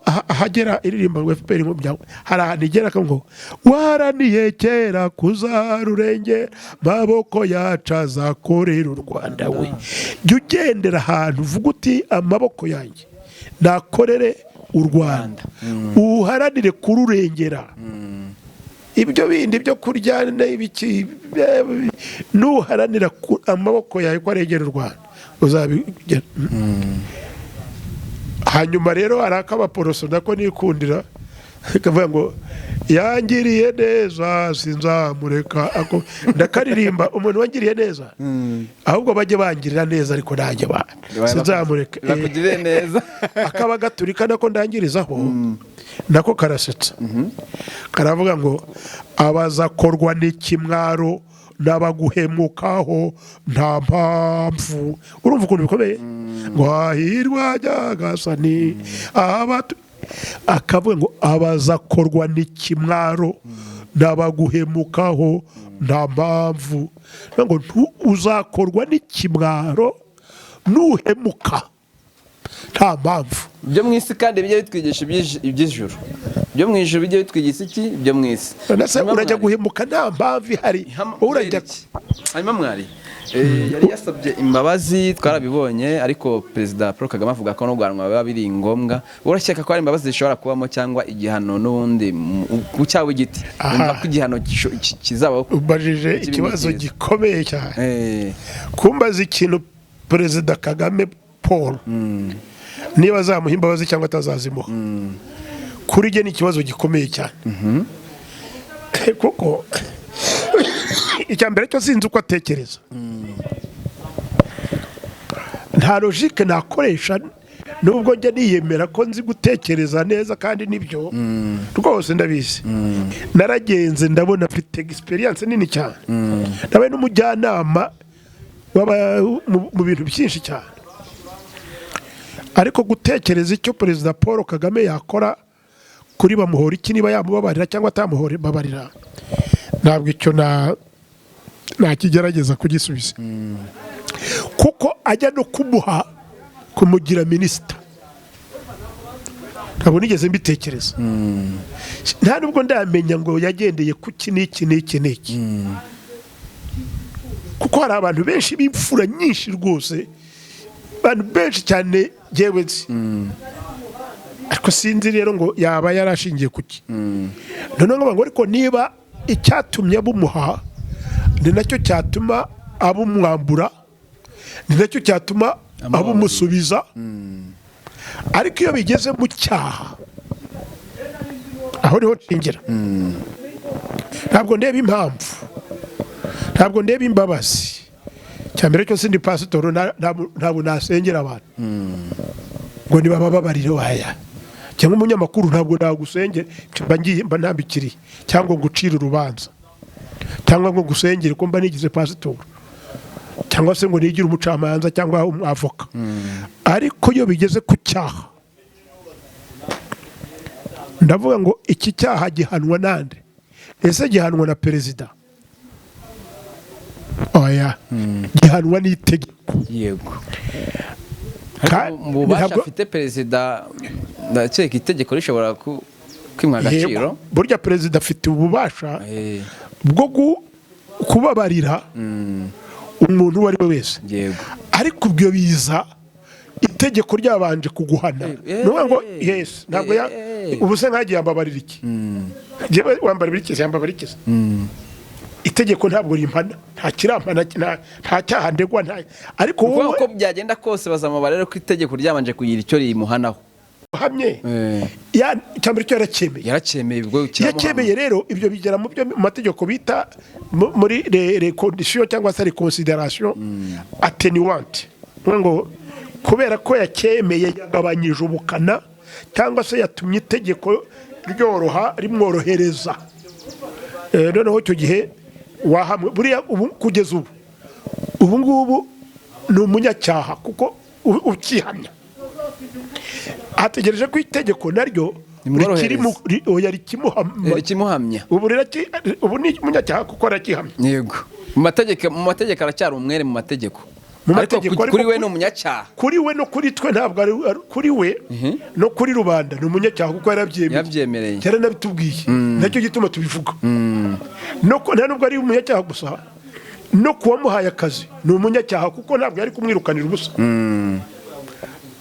ahagera iririmba ngo FPR ngo hari ahantu igera ngo "Waharaniye kera kuzarurengera, maboko yacu azakorera u Rwanda". We jya ugendera ahantu uvuga uti "Amaboko yanjye nakorere u Rwanda", uharanire kururengera. Ibyo bindi byo kurya n'ibiki, nuharanira amaboko yawe ko arengera u Rwanda uzabigera. Hanyuma rero hari ak'Abaporoso nako nikundira. Kavuga ngo yangiriye neza sinzamureka. Ako ndakaririmba, umuntu wangiriye neza, ahubwo bajye bangirira neza, ariko nanjye sinzamureka. Bakugirire neza. Akaba gaturika nako ndangirizaho, nako karasetsa, karavuga ngo abazakorwa n'ikimwaro n'abaguhemukaho nta mpamvu. Urumva ukuntu bikomeye, ngo hahirwa Nyagasani akavuga ngo abazakorwa n'ikimwaro n'abaguhemukaho nta mpamvu, ngo uzakorwa n'ikimwaro nuhemuka nta mpamvu. Ibyo mu isi kandi bijye bitwigisha iby'ijuru, ibyo mu ijuru bijye bitwigisha iki? Ibyo mu isi. Nase Hanyuma urajya mwari- guhemuka nta mpamvu ihari? Wowe urajya Kubera iki? Hanyuma mwari yari yasabye imbabazi, twarabibonye, ariko Perezida Paul Kagame avuga ko no guhanwa biba biri ngombwa. Urakeka ko hari imbabazi zishobora kubamo cyangwa igihano n'ubundi ku cyawe igiti? Aha. Wumva ko igihano kizabaho? Ubajije Ikibi ikibazo ni cyiza. gikomeye cyane. Kumbaza ikintu Perezida Kagame Paul niba azamuha imbabazi cyangwa atazazimuha, kuri jye ni ikibazo gikomeye cyane, kuko icya mbere cyo sinzi uko atekereza. Nta logique nakoresha, nubwo njya niyemera ko nzi gutekereza neza, kandi nibyo rwose ndabizi. Naragenze ndabona, mfite expérience nini cyane, nabaye n'umujyanama mu bintu byinshi cyane, ariko gutekereza icyo Perezida Paul Kagame yakora kuri Bamuhora iki, niba yamubabarira cyangwa atamubabarira, ntabwo icyo nakigerageza kugisubiza, kuko ajya no kumuha kumugira minisita ntabwo nigeze mbitekereza, nta nubwo ndamenya ngo yagendeye ku ki n'iki n'iki n'iki, kuko hari abantu benshi b'imfura nyinshi rwose, abantu benshi cyane ngewe nzi, ariko sinzi rero ngo yaba yarashingiye ku ki. Noneho ngo ariko niba icyatumye abumuha ni nacyo cyatuma abumwambura, ni nacyo cyatuma abumusubiza. Ariko iyo bigeze mu cyaha, aho niho nshingira. Ntabwo ndeba impamvu, ntabwo ndeba imbabazi. Cya mbere cyose ndi pasitoro, ntabwo nasengera abantu ngo nibabababarire, waya, cyangwa umunyamakuru, ntabwo nagusengera, mba ngiye mba ntambikiriye, cyangwa ngo ucire urubanza, cyangwa ngo ngusengere ko mba nigize pasitoro, cyangwa se ngo nigire umucamanza cyangwa umwavoka. Ariko iyo bigeze ku cyaha, ndavuga ngo iki cyaha gihanwa nande? Ese gihanwa na perezida? Oya, gihanwa n'itegeko. Ariko mu bubasha Ntabwo- afite perezida, ndakeka itegeko rishobora kwimwa agaciro. Yego, burya perezida afite ububasha bwo kubabarira umuntu uwo ari we wese, ariko ibyo biza itegeko ryabanje kuguhana. Eh, Ni ukuvuga ngo yes, ntabwo ya ubu se nkagiye yambabarira iki? Njyewe wambarira iki? Yambabarira iki? Itegeko ntabwo rimpana, nta kirampana, nta cyaha ndegwa, nta ariko Ni ukuvuga wowe uko byagenda kose bazamubara rero ko itegeko ryabanje kugira icyo rimuhanaho. Uhamye ya cyambere cyo yaracyemeye. Yaracyemeye, ubwo Iyo kiramuhama. acyemeye rero, ibyo bigera mu byo mu mategeko bita muri les conditions cyangwa se les considérations atténuantes. Ni ukuvuga ngo kubera ko yacyemeye, yagabanyije ubukana cyangwa se yatumye itegeko ryoroha, rimworohereza. Noneho icyo gihe wahamwe, buriya ubu kugeza ubu ngubu ni umunyacyaha, kuko ukihamya hategereje ko itegeko naryo Rimworohereza. oya, rikimuhama. Rikimuhamya. Ubu rero ubu ni umunyacyaha kuko arakihamya. Yego, mu mategeko aracyari umwere mu mategeko. Mu Ariko mategeko, ariko kuri we ni umunyacyaha. Kuri we no kuri twe, ntabwo ari kuri we no kuri rubanda, ni umunyacyaha kuko yarabyemeye. Yabyemereye. Yaranabitubwiye, nacyo gituma tubivuga. Nta nubwo ari umunyacyaha gusa, no kuwamuhaye akazi ni umunyacyaha, kuko ntabwo yari kumwirukanira ubusa.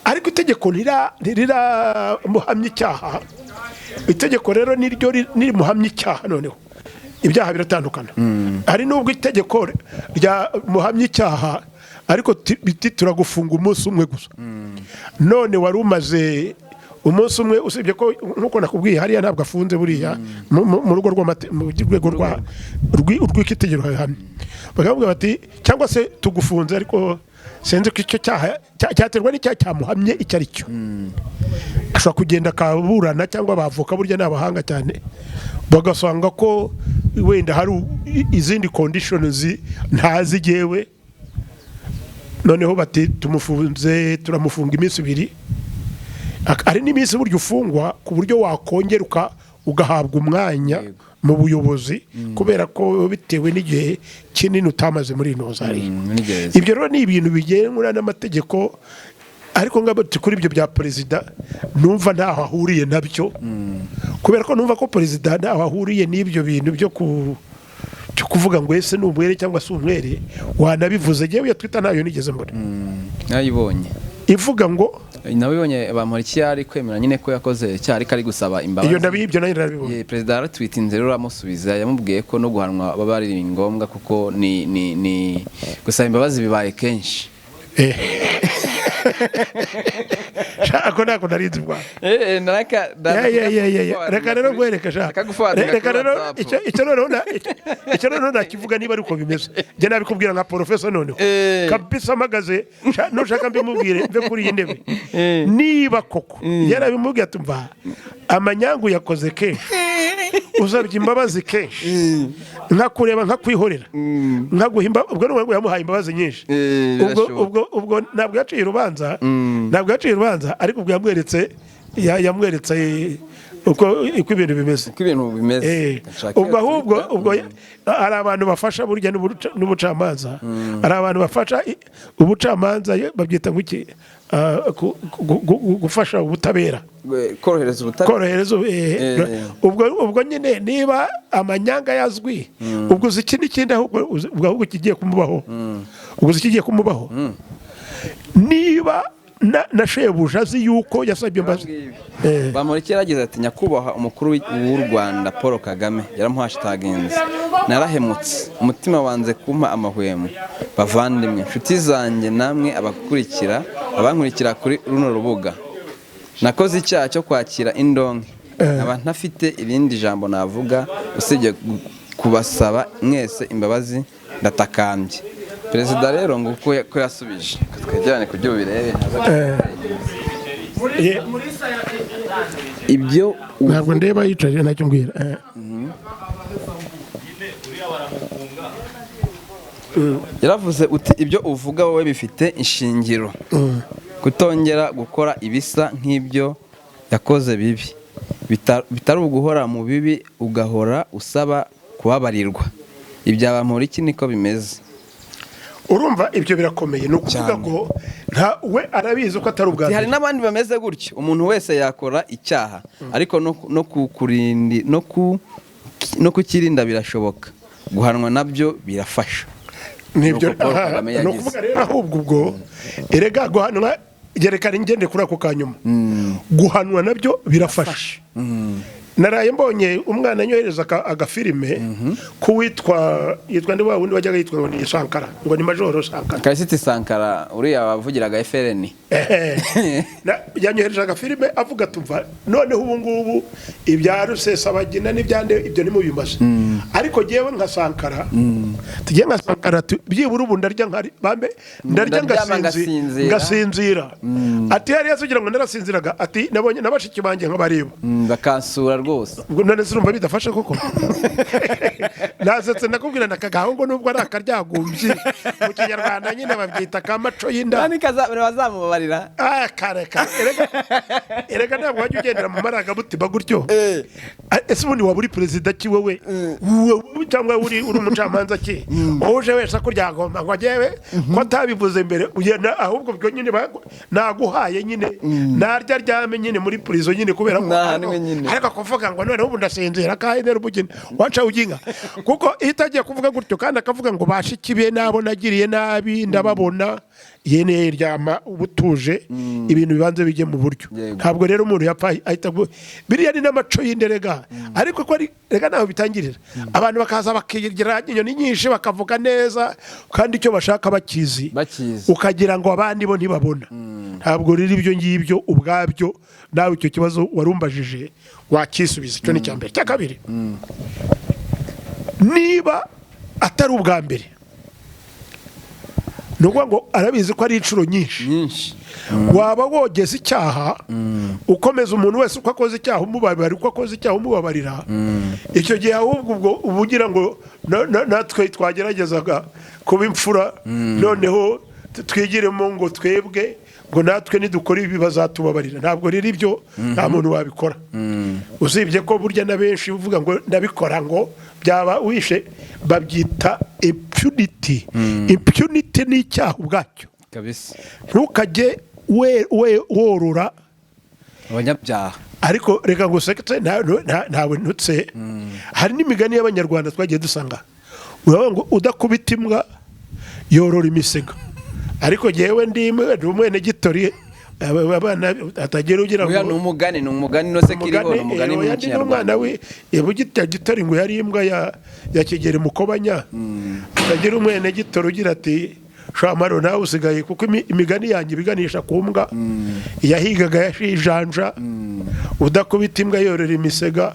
Ariko itegeko ntiriramuhamya icyaha. Itegeko rero niryo nirimuhamya icyaha. Noneho ibyaha biratandukana. Hari n'ubwo itegeko ryamuhamya icyaha, ariko biti turagufunga umunsi umwe gusa, none wari umaze Umunsi umwe, usibye ko nk'uko nakubwiye hariya ntabwo afunze buriya mu rugo mu rwego rw'ikitegeko hamwe, bakavuga bati cyangwa se tugufunze, ariko sinzi ko icyo cyaha cyaterwa n'icyaha cyamuhamye icyo ari cyo. Ashobora kugenda akaburana, cyangwa abavoka burya ni abahanga cyane, bagasanga ko wenda hari izindi conditions ntazi jyewe. Noneho bati tumufunze, turamufunga iminsi 2. Hari n'iminsi burya ufungwa ku buryo wakongera ugahabwa umwanya mu buyobozi, kubera ko bitewe n'igihe kinini utamaze muri ino zariya. Muri gereza. Ibyo rero ni ibintu bigenwa n'amategeko, ariko ngabo kuri ibyo bya perezida numva ntaho ahuriye nabyo, kubera ko numva ko perezida ntaho ahuriye n'ibyo bintu byo kuvuga ngo ese ni umwere cyangwa si umwere. Wanabivuze, yewe iyo twita ntayo nigeze mbona. Nayibonye. Ivuga ngo Nabibonye, Bamporiki yari kwemera nyine ko yakoze icyaha, ariko ari gusaba imbabazi. Iyo ndabibyo, nanjye narabibonye. Perezida yaratwitinze rero aramusubiza, yamubwiye ko no guhanwa baba ari ngombwa, kuko ni gusaba imbabazi bibaye kenshi. Ako ntabwo narinzi bwa. Ye, ye, ye, ye. Reka rero nkwereke sha. Reka rero icyo noneho nakivuga niba ari uko bimeze, njye nabikubwira nka porofesa noneho. Kabisa mpagaze sha, nushaka mbimubwire mve kuri iyi ntebe. Niba koko yarabimubwiye ati mva amanyangu yakoze kenshi, usabye imbabazi kenshi, nkakureba nkakwihorera, nkaguha ubwo ni ngo yamuhaye imbabazi nyinshi. Ubwo Birashoboka. Ubwo ntabwo yaciye urubanza, ntabwo yaciye urubanza, ariko ubwo yamweretse yamweretse uko ibintu bimeze. Uko ibintu bimeze. Nshaka Ubwo iyo ahubwo Twitter. Ubwo hari abantu bafasha burya n'ubucamanza, hari abantu bafasha ubucamanza, babyita ngo iki? Gufasha ubutabera. Korohereza ubutabera. Korohereza ubwo nyine niba amanyanga yazwi, ubwo uzi iki n'ikindi, ahubwo ubwo ahubwo kigiye kumubaho, ubwo uzi ikigiye kumubaho niba na shebuja azi yuko yasabye imbabazi. Bamporiki yaragize ati: "Nyakubahwa umukuru w'u Rwanda Paul Kagame," yaramuhashtaginze, "narahemutse, umutima wanze kumpa amahwemo. Bavandimwe, inshuti zanjye, namwe abakurikira, abankurikira kuri runo rubuga, nakoze icyaha cyo kwakira indonke, nkaba ntafite irindi jambo navuga usibye kubasaba mwese imbabazi. Ndatakambye." Perezida rero ngo uko ko yasubije, twegerane kugira ubirebe. Ibyo Ntabwo ndeba, yicaye ntacyo mbwira. Yaravuze uti: "Ibyo uvuga wowe bifite ishingiro, kutongera gukora ibisa nk'ibyo yakoze bibi, bitari uguhora mu bibi ugahora usaba kubabarirwa." Ibya Bamporiki niko bimeze. Urumva ibyo birakomeye, ni ukuvuga Cyane. ngo nta we arabizi ko atari ubwa Hari mbere. n'abandi bameze gutyo. Umuntu wese yakora icyaha, ariko no kukirinda birashoboka, guhanwa nabyo birafasha. Nibyo. Nuko Paul Aha, Kagame ni yagize. ukuvuga rero ahubwo ubwo erega guhanwa, gerekana ingende kuri ako kanyuma, guhanwa nabyo birafasha. Naraye mbonye umwana anyohereza agafilime k'uwitwa, yitwa ndi wa wundi wajyaga yitwa ngo ni Sankara, ngo ni Majoro Sankara. Kalisiti Sankara, uriya wavugiraga FLN. Ehe. Yanyohereje agafilime avuga tumva noneho ubu ngubu ibya Rusesabagina n'ibyande ibyo ntimubimaze, ariko jyewe nka Sankara, tugiye nka Sankara, byibura ubu ndarya nkari bambe ndarya Ndaryama ngasinzira ngasinzira. Ngasinzira. Ati hariya sugira ngo narasinziraga, ati nabonye na bashiki banjye nkabareba. Bakansura rwose. Ubwo none se urumva bidafashe koko? Nasetse ndakubwira ndakagaho ngo nubwo ari akaryagumbyi, mu Kinyarwanda nyine babyita kamaco y'inda. Kandi bazamubabarira. Ah, kare kare, erega ntabwo wajya ugendera mu marangamutima gutyo. Ah, ese ubundi waba uri perezida ki wowe? Wowe cyangwa uri umucamanza ki, uje wese akuryagomba ngo njyewe ko atabivuze mbere ugenda, ahubwo ubwo nyine naguhaye nyine narya aryame nyine muri prison nyine kubera ko Nahanwe nyine. Ariko kuvuga ngo noneho ubu ndasinzira kandi rero ubugeni waca uginga, kuko iyo utagiye kuvuga gutyo kandi akavuga ngo bashiki be nabo nagiriye nabi ndababona. Yene ryama ubutuje, ibintu bibanze bijye mu buryo. Ntabwo rero umuntu yapfa ahita biriya ni n'amaco y'inderega, ariko ko ari rega ntaho bitangirira. Abantu bakaza bakigira inyoni nyinshi, bakavuga neza kandi icyo bashaka bakizi. Bakizi. Ukagira ngo abandi bo ntibabona. Ntabwo rero ibyo ngibyo ubwabyo, nawe icyo kibazo warumbajije wakisubiza. Icyo ni icya mbere. Icya kabiri, niba atari ubwa mbere, ni ukuvuga ngo arabizi ko ari inshuro nyinshi. Nyinshi. Waba wogeza icyaha, ukomeza umuntu wese uko akoze icyaha umubabarira, uko akoze icyaha umubabarira. Icyo gihe ahubwo ubwo uba ugira ngo natwe twageragezaga kuba imfura, noneho twigiremo ngo twebwe ngo natwe nidukora ibi bazatubabarira. Ntabwo rero ibyo nta muntu wabikora, usibye ko burya na benshi uvuga ngo ndabikora ngo byaba wishe, babyita impunity. Impunity ni icyaha ubwacyo. Ntukajye we worora abanyabyaha. Ariko reka ngo useke, ntawe ntutse. Hari n'imigani y'Abanyarwanda twagiye dusanga, uravuga ngo udakubita imbwa yorora imisega. Ariko jyewe ndi umwenegitori, abana atagira ugira Oya, ni ngo umugani, ni umugani no se kiriho, ni umugani mu oya, ndi n'umwana Kinyarwanda. We bugita Gitori ngo yari imbwa ya Kigeri Mukobanya. Atagira umwenegitori ugira ati shamaro nawe usigaye, kuko imigani yanjye ibiganisha ku mbwa yahigaga yashijanja, udakubita imbwa yorora imisega,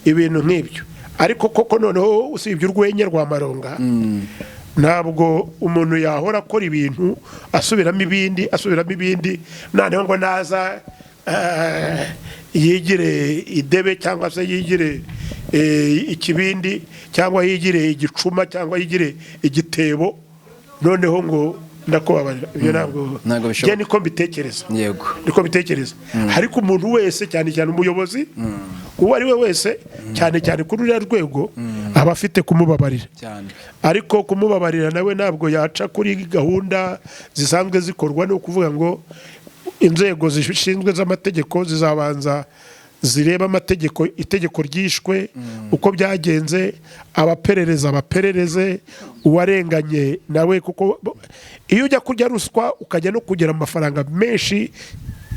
ibintu nk'ibyo. Ariko koko noneho usibye urwenya rwa Maronga, ntabwo umuntu yahora akora ibintu asubiramo ibindi, asubiramo ibindi, noneho ngo naza yigire idebe, cyangwa se yigire ikibindi, cyangwa yigire igicuma, cyangwa yigire igitebo, noneho ngo ndakubabarira. Ibyo ntabwo Ntabwo bishoboka. Njye niko mbitekereza. Niko mbitekereza. Ariko umuntu wese, cyane cyane umuyobozi uwo ari we wese, cyane cyane kuri ruriya rwego, aba afite kumubabarira. Ariko kumubabarira nawe ntabwo yaca kuri gahunda zisanzwe zikorwa. Ni ukuvuga ngo inzego zishinzwe z'amategeko zizabanza zireba amategeko, itegeko ryishwe uko byagenze, abaperereza baperereze, uwarenganye nawe, kuko iyo ujya kurya ruswa ukajya no kugira amafaranga menshi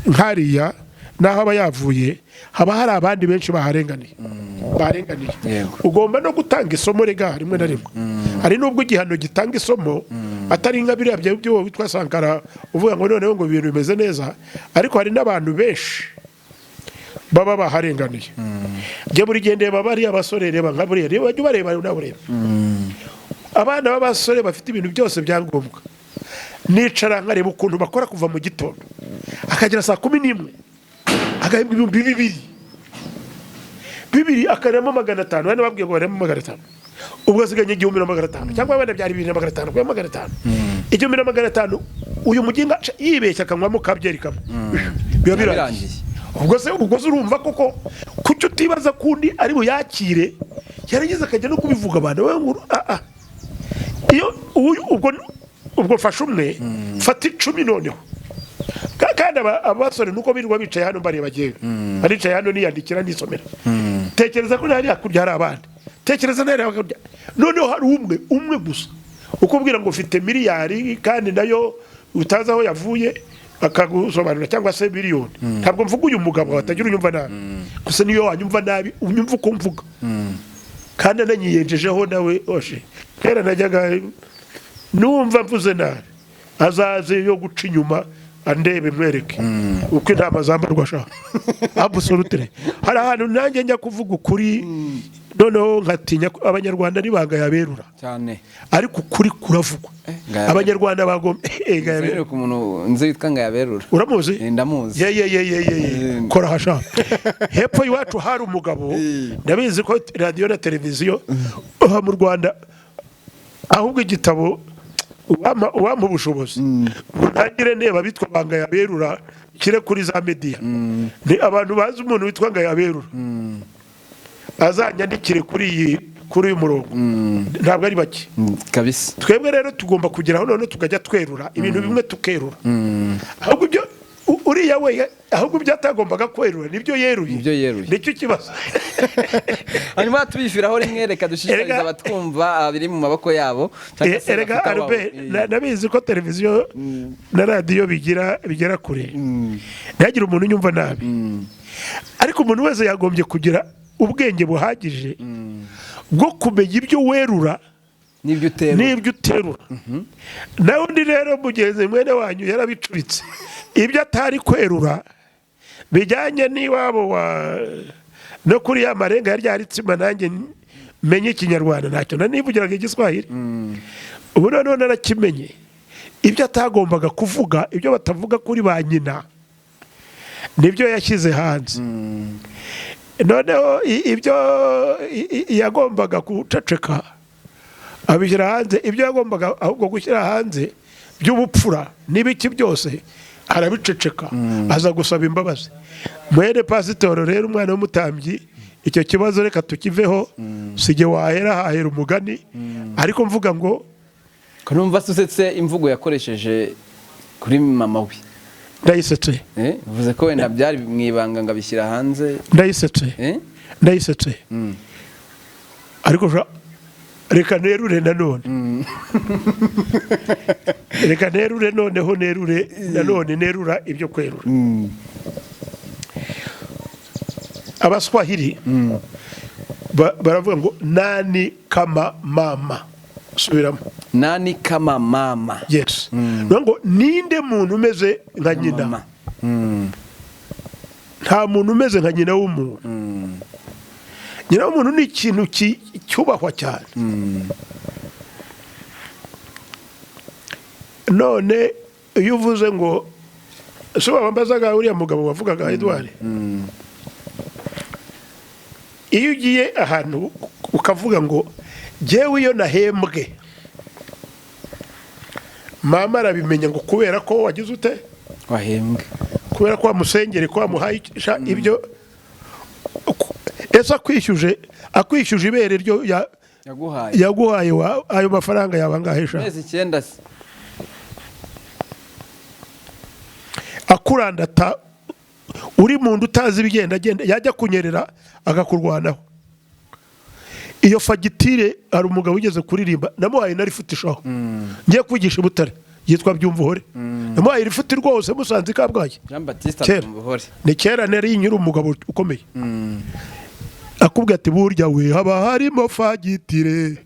nk'ariya, n'aho aba yavuye haba hari abandi benshi baharenganiye, barenganiye. Ugomba no gutanga isomo rega rimwe na rimwe. Hari n'ubwo igihano gitanga isomo, atari nka biriya by'uwo witwa Sankara uvuga ngo noneho ngo ibintu bimeze neza, ariko hari n'abantu benshi baba baharenganiye. Njye buri gihe ndeba bariya basore, reba nka buriya, reba, jya ubareba nawe, ureba abana b'abasore bafite ibintu byose byangombwa. Nicara nkareba ukuntu bakora kuva mu gitondo akagera saa 11, agahembwa 2000 bibiri, akaremo 500. Bane babwiye ngo baremo 500, ubwo asigaye 1500, cyangwa wenda byari 2500, kuba 500, 1500. Uyu muginga yibeshya akanywamo kabyeri kamwe, biba birangiye. Birangiye. Ubwo se urumva koko kuki utibaza ko undi ari buyakire, yarageze akajya no kubivuga abantu wowe ngo ah ah. Iyo ubwo mfashe umwe, fata 10 noneho. Kandi abasore nuko birirwa bicaye hano bareba, jyewe baricaye hano niyandikira, nisomera. Tekereza ko hariya hakurya hari abandi, tekereza n'hariya hakurya noneho hari umwe umwe gusa ukubwira ngo ufite miliyari, kandi nayo utazi aho yavuye akagusobanurira, cyangwa se miliyoni. Ntabwo mvuga uyu mugabo, watagira unyumva nabi. Gusa niyo wanyumva nabi, unyumva uko mvuga, kandi ananyiyenjejeho nawe oshe. Kera najyaga numva mvuze nabi, azaze yo guca inyuma andebe mwereke uko intama zambarwa sha. Absolutely, hari ahantu nanjye njya kuvuga ukuri noneho nkatinya ko Abanyarwanda nibanga yaberura. Ariko ukuri kuravugwa. Ngayaberura. Abanyarwanda bagomba ngayaberura. Nzi ku muntu nzi witwa Ngayaberura. Uramuzi? Ndamuzi. Ye ye ye ye ye ye, kora hasha. Hepfo iwacu hari umugabo, ndabizi ko radiyo na televiziyo aha mu Rwanda, ahubwo igitabo uwampa ubushobozi ngo ntangire ndeba bitwa banga yaberura kire kuri za media. Ni abantu bazi umuntu witwa Ngayaberura azanyandikire kuri uyu murongo, ntabwo ari bake. Twebwe rero tugomba kugeraho noneho tukajya twerura ibintu bimwe, tukerura ahubwo ibyo Uriya we ahubwo ibyo atagombaga kwerura nibyo yeruye. Nibyo yeruye. Nicyo kibazo. Hanyuma tubifiraho rimwe, reka dushishikarize abatwumva biri mu maboko yabo cyangwa se Erega bafite abo- Albert, nabizi ko televiziyo na radiyo bigira bigera kure, ntihagire umuntu unyumva nabi, ariko umuntu wese yagombye kugira ubwenge buhagije bwo kumenya ibyo werura n'ibyo utera n'ibyo uterura. Nawe undi rero mugenzi mwene wanyu yarabicuritse, ibyo atari kwerura bijyanye n'iwabo wa no kuri ya marenga ya ritsima. Nanjye menye Ikinyarwanda, ntacyo nanivugiraga Igiswahili, ubu noneho narakimenye. Ibyo atagombaga kuvuga, ibyo batavuga kuri ba nyina, nibyo yashyize hanze. Noneho ibyo yagombaga guceceka abishyira hanze, ibyo yagombaga ahubwo gushyira hanze by'ubupfura n'ibiki byose arabiceceka, aza gusaba imbabazi. Mwene pasitoro rero, umwana w'umutambyi, icyo kibazo reka tukiveho. Sijye wahera hahera umugani, ariko mvuga ngo Ko numva se usetse imvugo yakoresheje kuri mama we? Ndayisetse. Bivuze ko wenda byari mu ibanga ngo abishyira hanze. Ndayisetse. Ndayisetse, ariko reka nerure nanone, reka nerure noneho, nerure nanone, nerura ibyo kwerura. Abaswahili baravuga ngo "Nani kama mama?" Subiramo. Nani kama mama? Yes. Ni ngo ninde muntu umeze nka nyina? Mama. Nta muntu umeze nka nyina w'umuntu. Nyina w'umuntu ni ikintu cyubahwa cyane. None iyo uvuze ngo si wabambazaga uriya mugabo wavugaga Edouard, iyo ugiye ahantu ukavuga ngo jyewe iyo nahembwe mama arabimenya, ngo kubera ko wagize ute? Wahembwe. Kubera ko wamusengere, ko wamuhaye ibyo, ese akwishyuje ibere ryo yaguhaye? Yaguhaye ayo mafaranga yaba angahe sha? Amezi 9 se? Akurandata uri mu nda utazi ibigenda genda, yajya kunyerera akakurwanaho iyo fagitire. Hari umugabo wigeze kuririmba, namuhaye na lifuti ishaho, ngiye kwigisha i Butare, yitwa Byumvuhore. Namuhaye lifuti rwose musanze i Kabgayi. Jean Baptiste. Kera. Byumvuhore. Ni kera nari nyiri umugabo ukomeye, akubwira ati burya we haba harimo fagitire.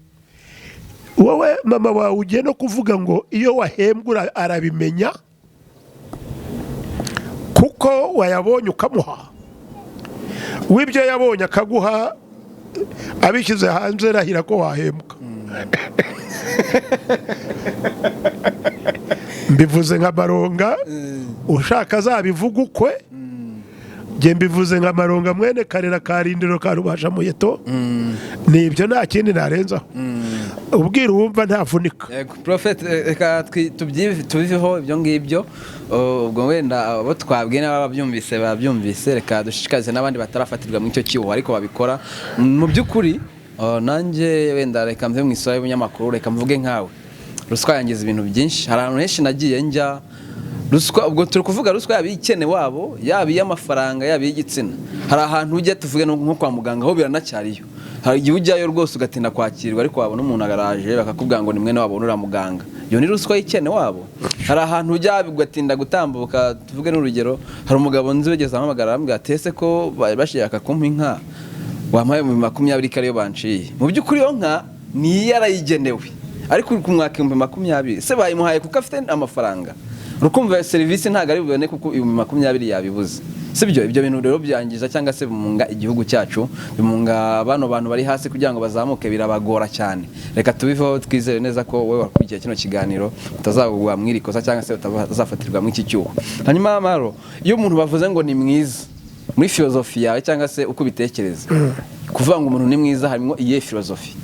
Wowe mama wawe ugiye no kuvuga ngo iyo wahembwe arabimenya kuko wayabonye ukamuha, w'ibyo yabonye akaguha abishyize hanze, rahira ko wahembwa. Mbivuze nka Baronga, ushaka azabivuga ukwe. Njye mbivuze nka Maronga mwene Karera ka Rindiro ka Rubasha Muheto. Ni ibyo, nta kindi narenzaho. Ubwira uwumva ntavunika. Yego Prophet, reka tubiveho ibyo ngibyo. Oh, ubwo wenda abo twabwiye n'ababyumvise babyumvise. Reka dushishikarize n'abandi batarafatirwa muri icyo cyuho ariko babikora mu by'ukuri. Oh, nanjye wenda reka mve mu isura y'ubunyamakuru, reka mvuge nkawe. Ruswa yangiza ibintu byinshi. Hari ahantu henshi nagiye njya ruswa, ubwo turi kuvuga ruswa yaba iy'ikene wabo, yaba iy'amafaranga, yaba iy'igitsina. Hari ahantu ujya, tuvuge nko kwa muganga, ho biranacyariyo. Hari igihe ujyayo rwose ugatinda kwakirwa, ariko wabona umuntu agaraje bakakubwira ngo ni mwene wabo uriya muganga. Iyo ni ruswa y'ikene wabo. Hari ahantu ujya ugatinda gutambuka. Tuvuge n'urugero, hari umugabo nzi wigeze ampamagara, arambwira ati ese ko bari bashaka kumpa inka, wampaye 20,000 ko ariyo banciye? Mu by'ukuri iyo nka ni iye, yarayigenewe, ariko uri kumwaka 20,000. Se bayimuhaye kuko afite amafaranga? Urukumva serivisi ntabwo ari bubone kuko 20,000 yabibuze, sibyo? Ibyo bintu rero byangiza cyangwa se bimunga igihugu cyacu, bimunga bano bantu bari hasi, kugira ngo bazamuke birabagora cyane. Reka tubiveho, twizere neza ko wowe wakurikiye kino kiganiro utazagwa mu iri kosa cyangwa se utazafatirwa muri iki cyuho. Hanyuma Maro, iyo umuntu bavuze ngo ni mwiza, muri filozofi yawe cyangwa se uko ubitekereza, kuvuga ngo umuntu ni mwiza harimo iyihe filozofi?